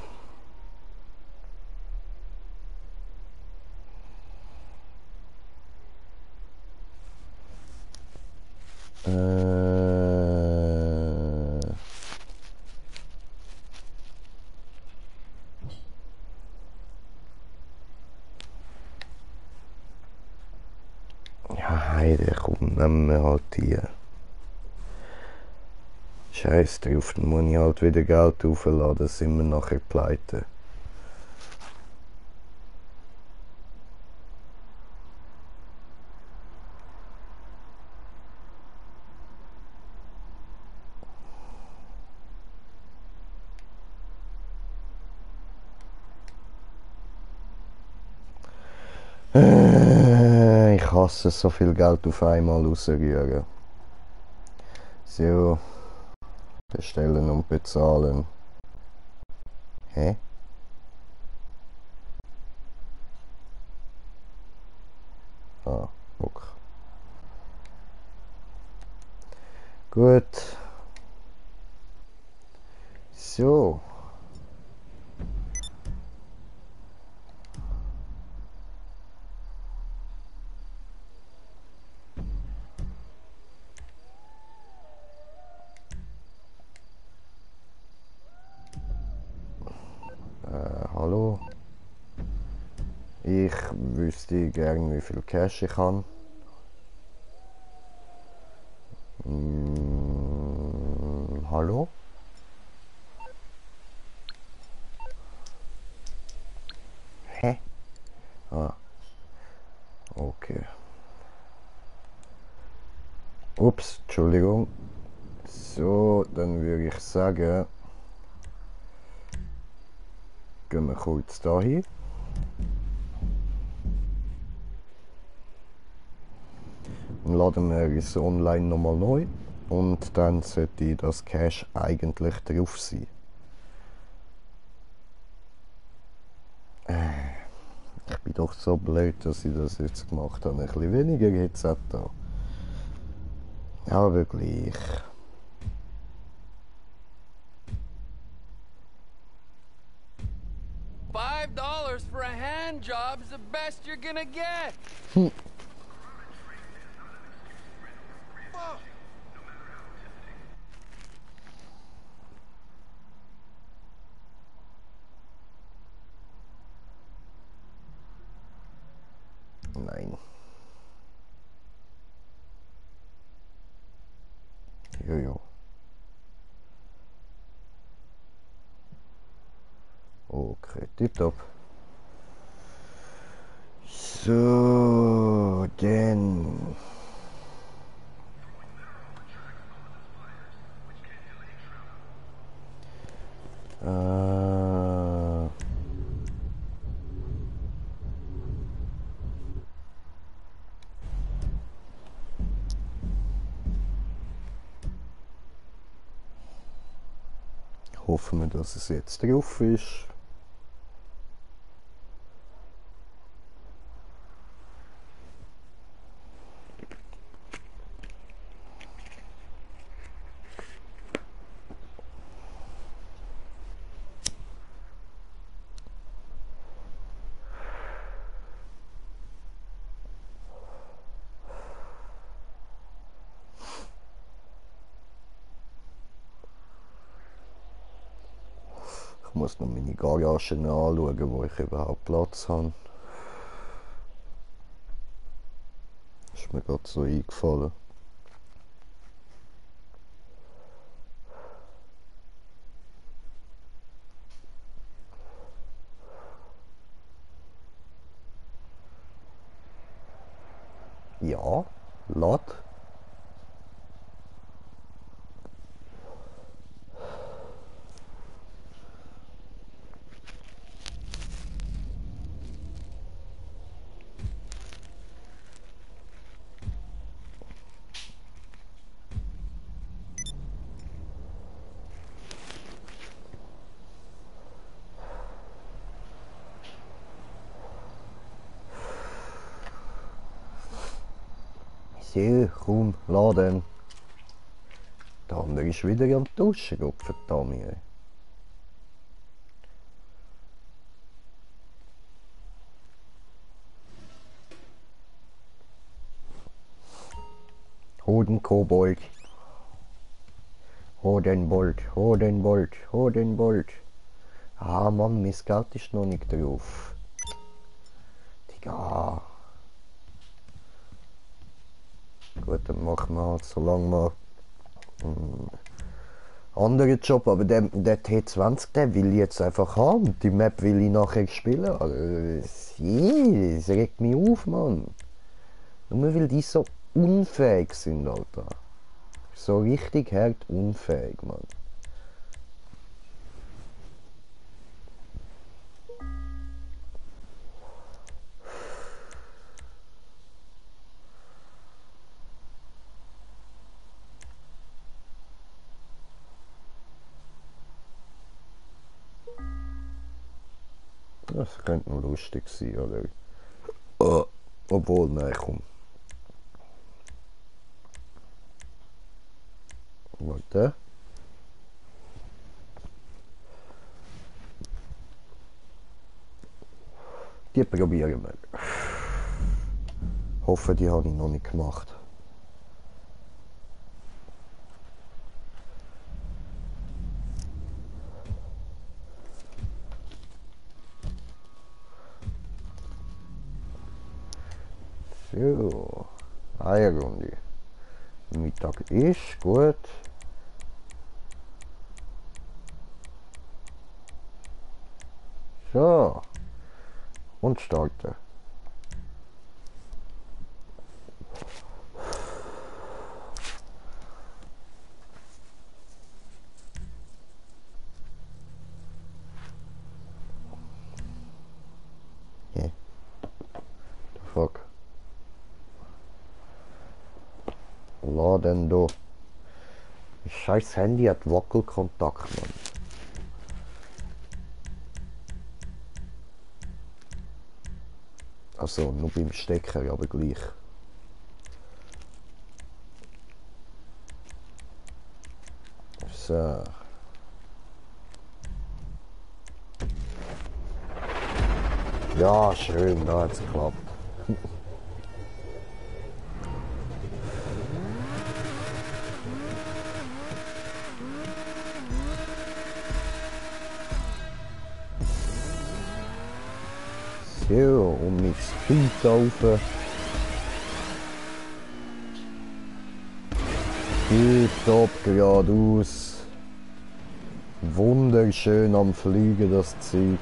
Ja, Heide, komm, nehmen wir halt die. Scheiß drauf, dann muss ich halt wieder Geld aufladen, dann sind wir nachher pleite. Ich hasse es, so viel Geld auf einmal rausrühren. So, bestellen und bezahlen. Hä? Ah, okay. Gut. So. Hallo? Ich wüsste gern, wie viel Cash ich habe. Hallo? Hä? Ah, okay. Ups, Entschuldigung. So, dann würde ich sagen, gehen wir kurz dahin. Dann laden wir es online nochmal neu und dann sollte das Cash eigentlich drauf sein. Ich bin doch so blöd, dass ich das jetzt gemacht habe. Ein bisschen weniger Headset da. Aber gleich. $5 for a hand job is the best you're gonna get. Nein. Jojo. Okay, tipptopp. So, denn... Hoffen wir, dass es jetzt drauf ist. Ich muss noch meine Garage anschauen, wo ich überhaupt Platz habe. Ist mir gerade so eingefallen. Ja, Lad. So, komm, laden. Der andere ist wieder am Duschen, Gott verdammt. Hodenkobold. Hodenbold, Hodenbold, Hodenbold. Ah Mann, mein Geld ist noch nicht drauf. Digga. Gut, dann machen wir halt so lange mal einen anderen Job, aber der T20, der will ich jetzt einfach haben. Die Map will ich nachher spielen. Also, das regt mich auf, Mann. Nur weil die so unfähig sind, Alter. So richtig hart unfähig, Mann. Das könnte noch lustig sein, oder? Obwohl, nein, komm. Warte. Die probieren wir. Hoffe, die habe ich noch nicht gemacht. So, eine Runde. Mittag ist gut. So, und starten. Yeah. The fuck. Laden da. Das scheiß Handy hat Wackelkontakt, Mann. Also nur beim Stecker, aber gleich. So. Ja, schön, da hat's geklappt. So, und mit Speed rauf. Top, geradeaus. Wunderschön am Fliegen, das Zeug.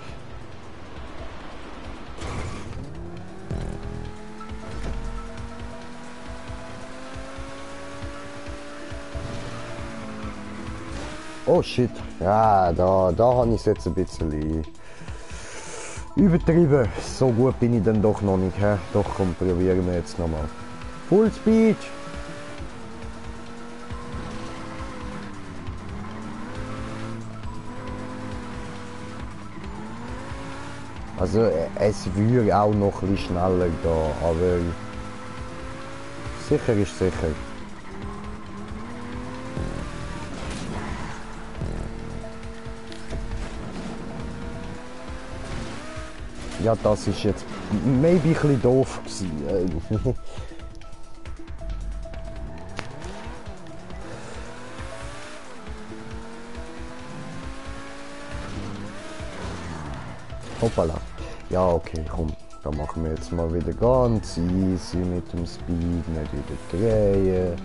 Oh shit, ja, da habe ich es jetzt ein bisschen übertrieben. So gut bin ich dann doch noch nicht. He? Doch, komm, probieren wir jetzt nochmal. Full Speed! Also es würde auch noch ein bisschen schneller gehen, aber sicher ist sicher. Ja, das ist jetzt maybe ein bisschen doof gewesen. Hoppala. Ja, okay, komm. Da machen wir jetzt mal wieder ganz easy mit dem Speed. Nicht überdrehen.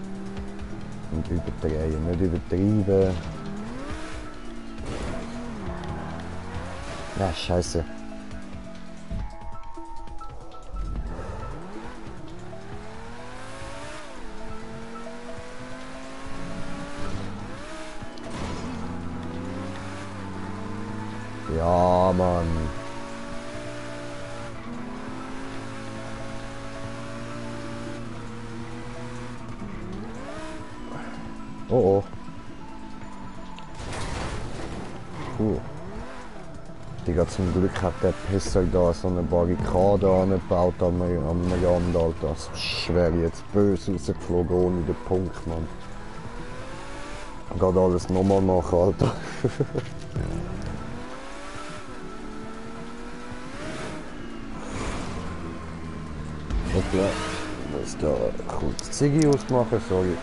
Und überdrehen, nicht übertreiben. Ja, scheiße. Ja, Mann. Oh oh. Digga, zum Glück hat der Pisser da so eine Barrikade angebaut am Rand, Alter. Das wäre jetzt böse rausgeflogen ohne den Punkt, Mann. Geht alles nochmal machen, Alter. Hoppla. Ich muss da kurz Ziggy ausmachen, sorry.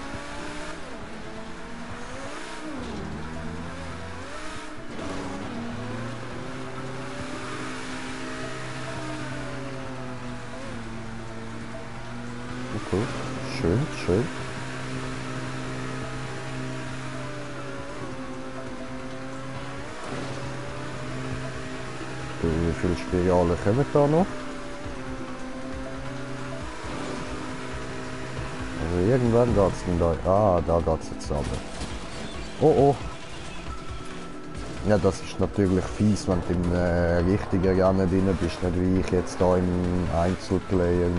Okay, schön, schön. Wie viele Spiralen kommen da noch? Also irgendwann geht's denn da. Ah, da geht's jetzt aber. Oh oh. Ja, das ist natürlich fies, wenn du im richtigen Rennen drin bist, nicht wie ich jetzt da im Einzelplayer.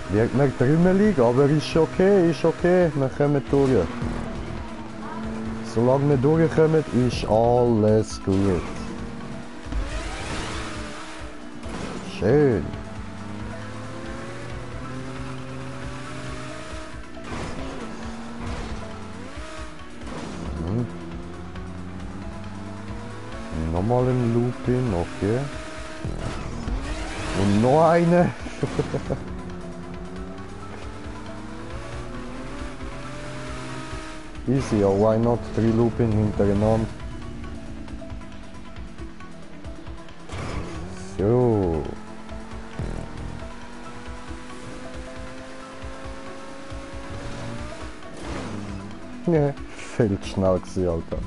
Wird mir trümmelig, aber ist okay, wir kommen durch. Solange wir durchkommen, ist alles gut. Schön. Nochmal ein Looping, okay. Und noch eine. Easy, ja, why not? 3 Looping hintereinander. So. Ja, viel zu schnell gewesen, Alter.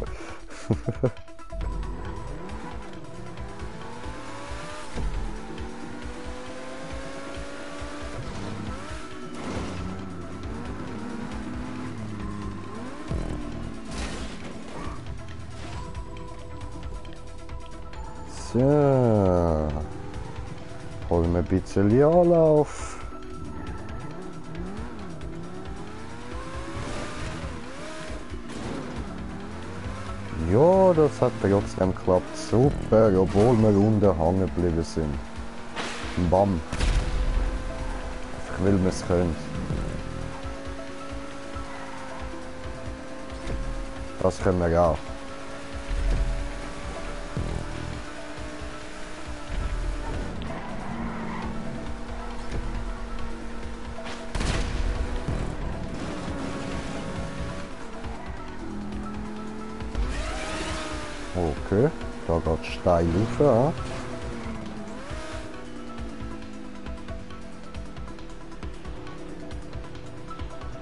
So, holen wir ein bisschen Anlauf. Ja, das hat trotzdem geklappt. Super, obwohl wir unten hängen geblieben sind. Bam. Einfach weil wir es können. Das können wir auch. Okay, da geht steil rauf.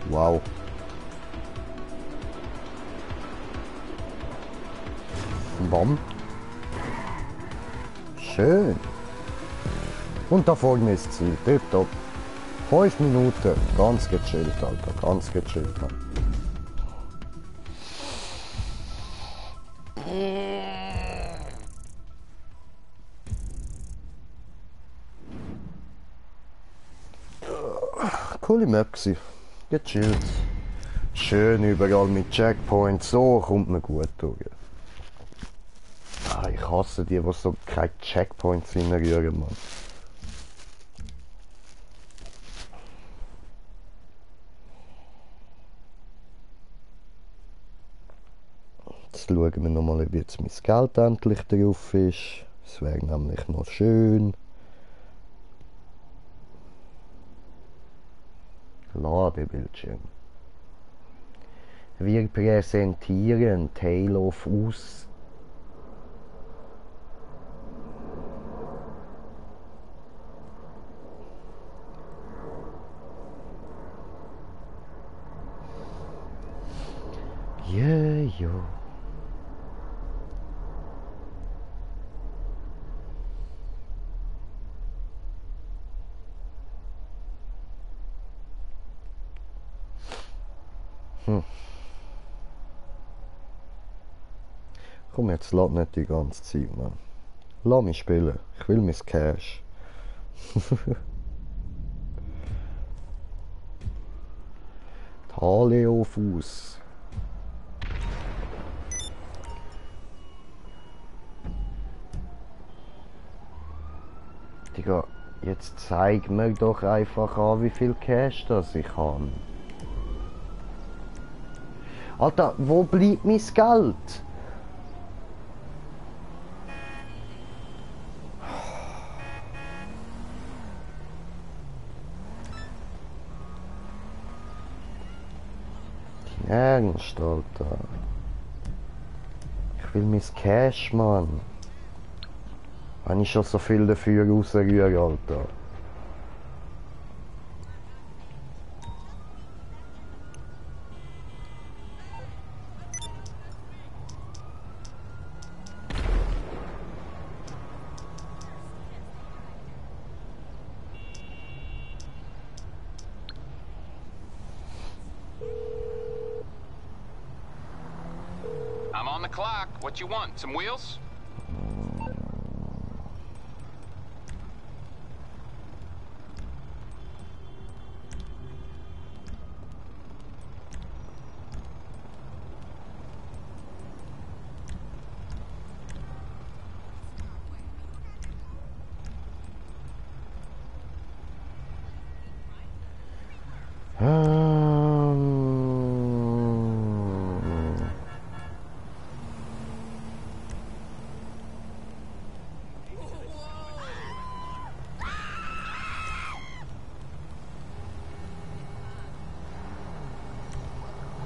Wow. Bam. Schön. Und da vorne ist das Ziel. Tipptopp. 5 Minuten. Ganz gechillt, Alter. Ganz gechillt, Mann. Coole Map gsi. Gechillt. Schön überall mit Checkpoints. So kommt man gut durch. Ah, ich hasse die so keine Checkpoints hinrühren, Mann. Jetzt schauen wir nochmal, ob jetzt mein Geld endlich drauf ist. Das wäre nämlich noch schön. Ladebildschirm. Wir präsentieren Tale of Us. Ja. Komm, jetzt lass nicht die ganze Zeit, Mann. Lass mich spielen. Ich will mein Cash. Taleofuß. Digga, jetzt zeig mir doch einfach an, wie viel Cash das ich habe. Alter, wo bleibt mein Geld? Ernst, Alter. Ich will mein Cash, Mann. Wenn ich schon so viel dafür rausrühre, Alter. I'm on the clock. What you want? Some wheels?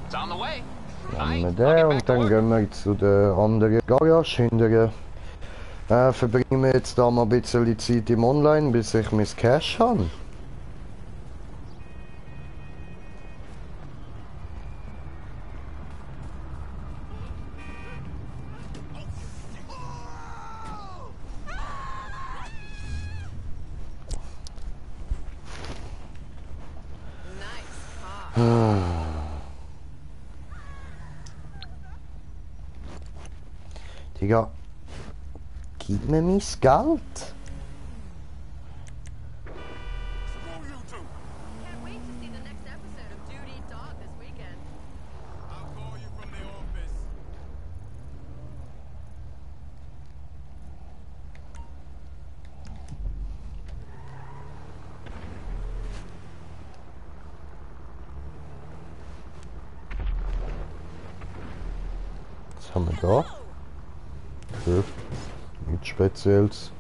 It's on the way. Nehmen wir den und dann gehen wir zu der anderen Garage hinterher. Verbringen wir jetzt da mal ein bisschen Zeit im Online, bis ich mein Cash habe. Digga, gib mir mein Geld. Screw you two. Can't wait to see the next episode of Dude Eat Dog this weekend. I'll call you from the office. Was haben wir da? Okay. Nichts Spezielles.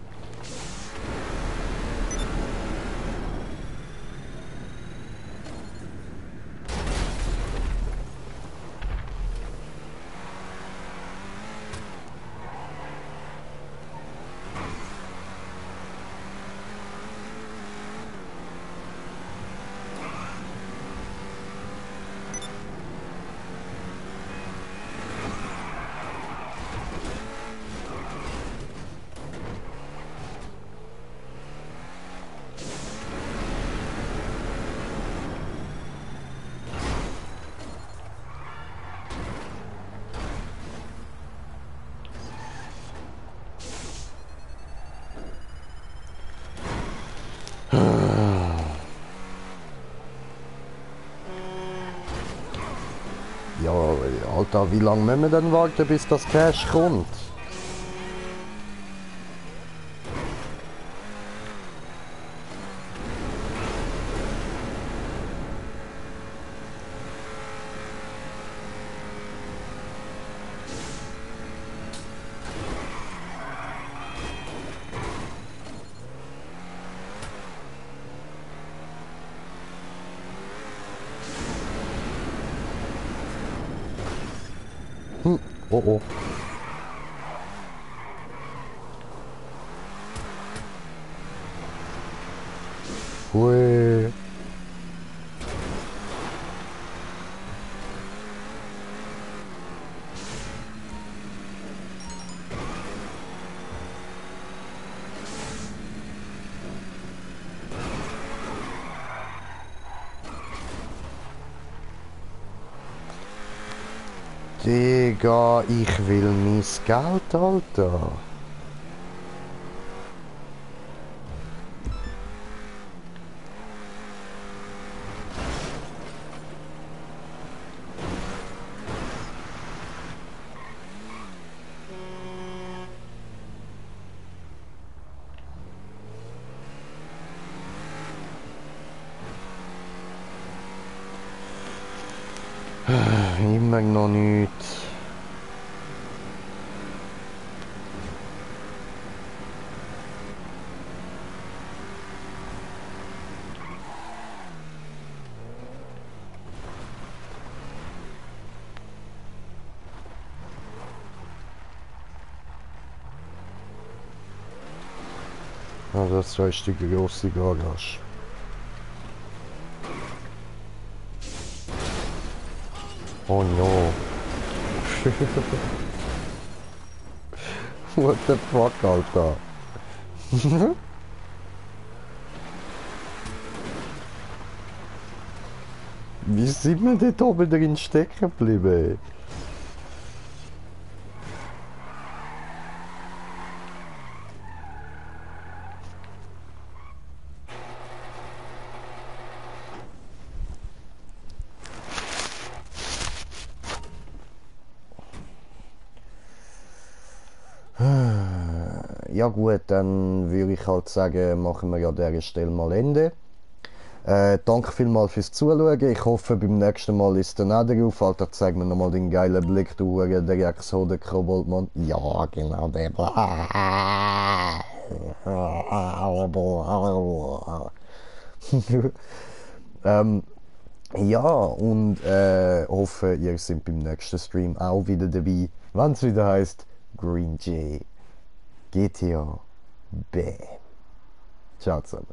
Ja, Alter, wie lange müssen wir denn warten, bis das Cash kommt? Oh oh. Hui. Digga, ich will mein Geld, Alter. Immer noch nichts. Ah, das ist die grosse Garage. Oh no. What the fuck, Alter? Wie sind wir dort oben drin stecken geblieben? Ja gut, dann würde ich halt sagen, machen wir ja an dieser Stelle mal Ende. Danke vielmals fürs Zuschauen. Ich hoffe, beim nächsten Mal ist dann auch drauf. Alter, zeig mir nochmal den geilen Blick, du der Exo, der Koboldmann. Ja, genau, der. Ja, und hoffe, ihr seid beim nächsten Stream auch wieder dabei, wenn es wieder heißt Green J GTA. Bam. Ciao zusammen.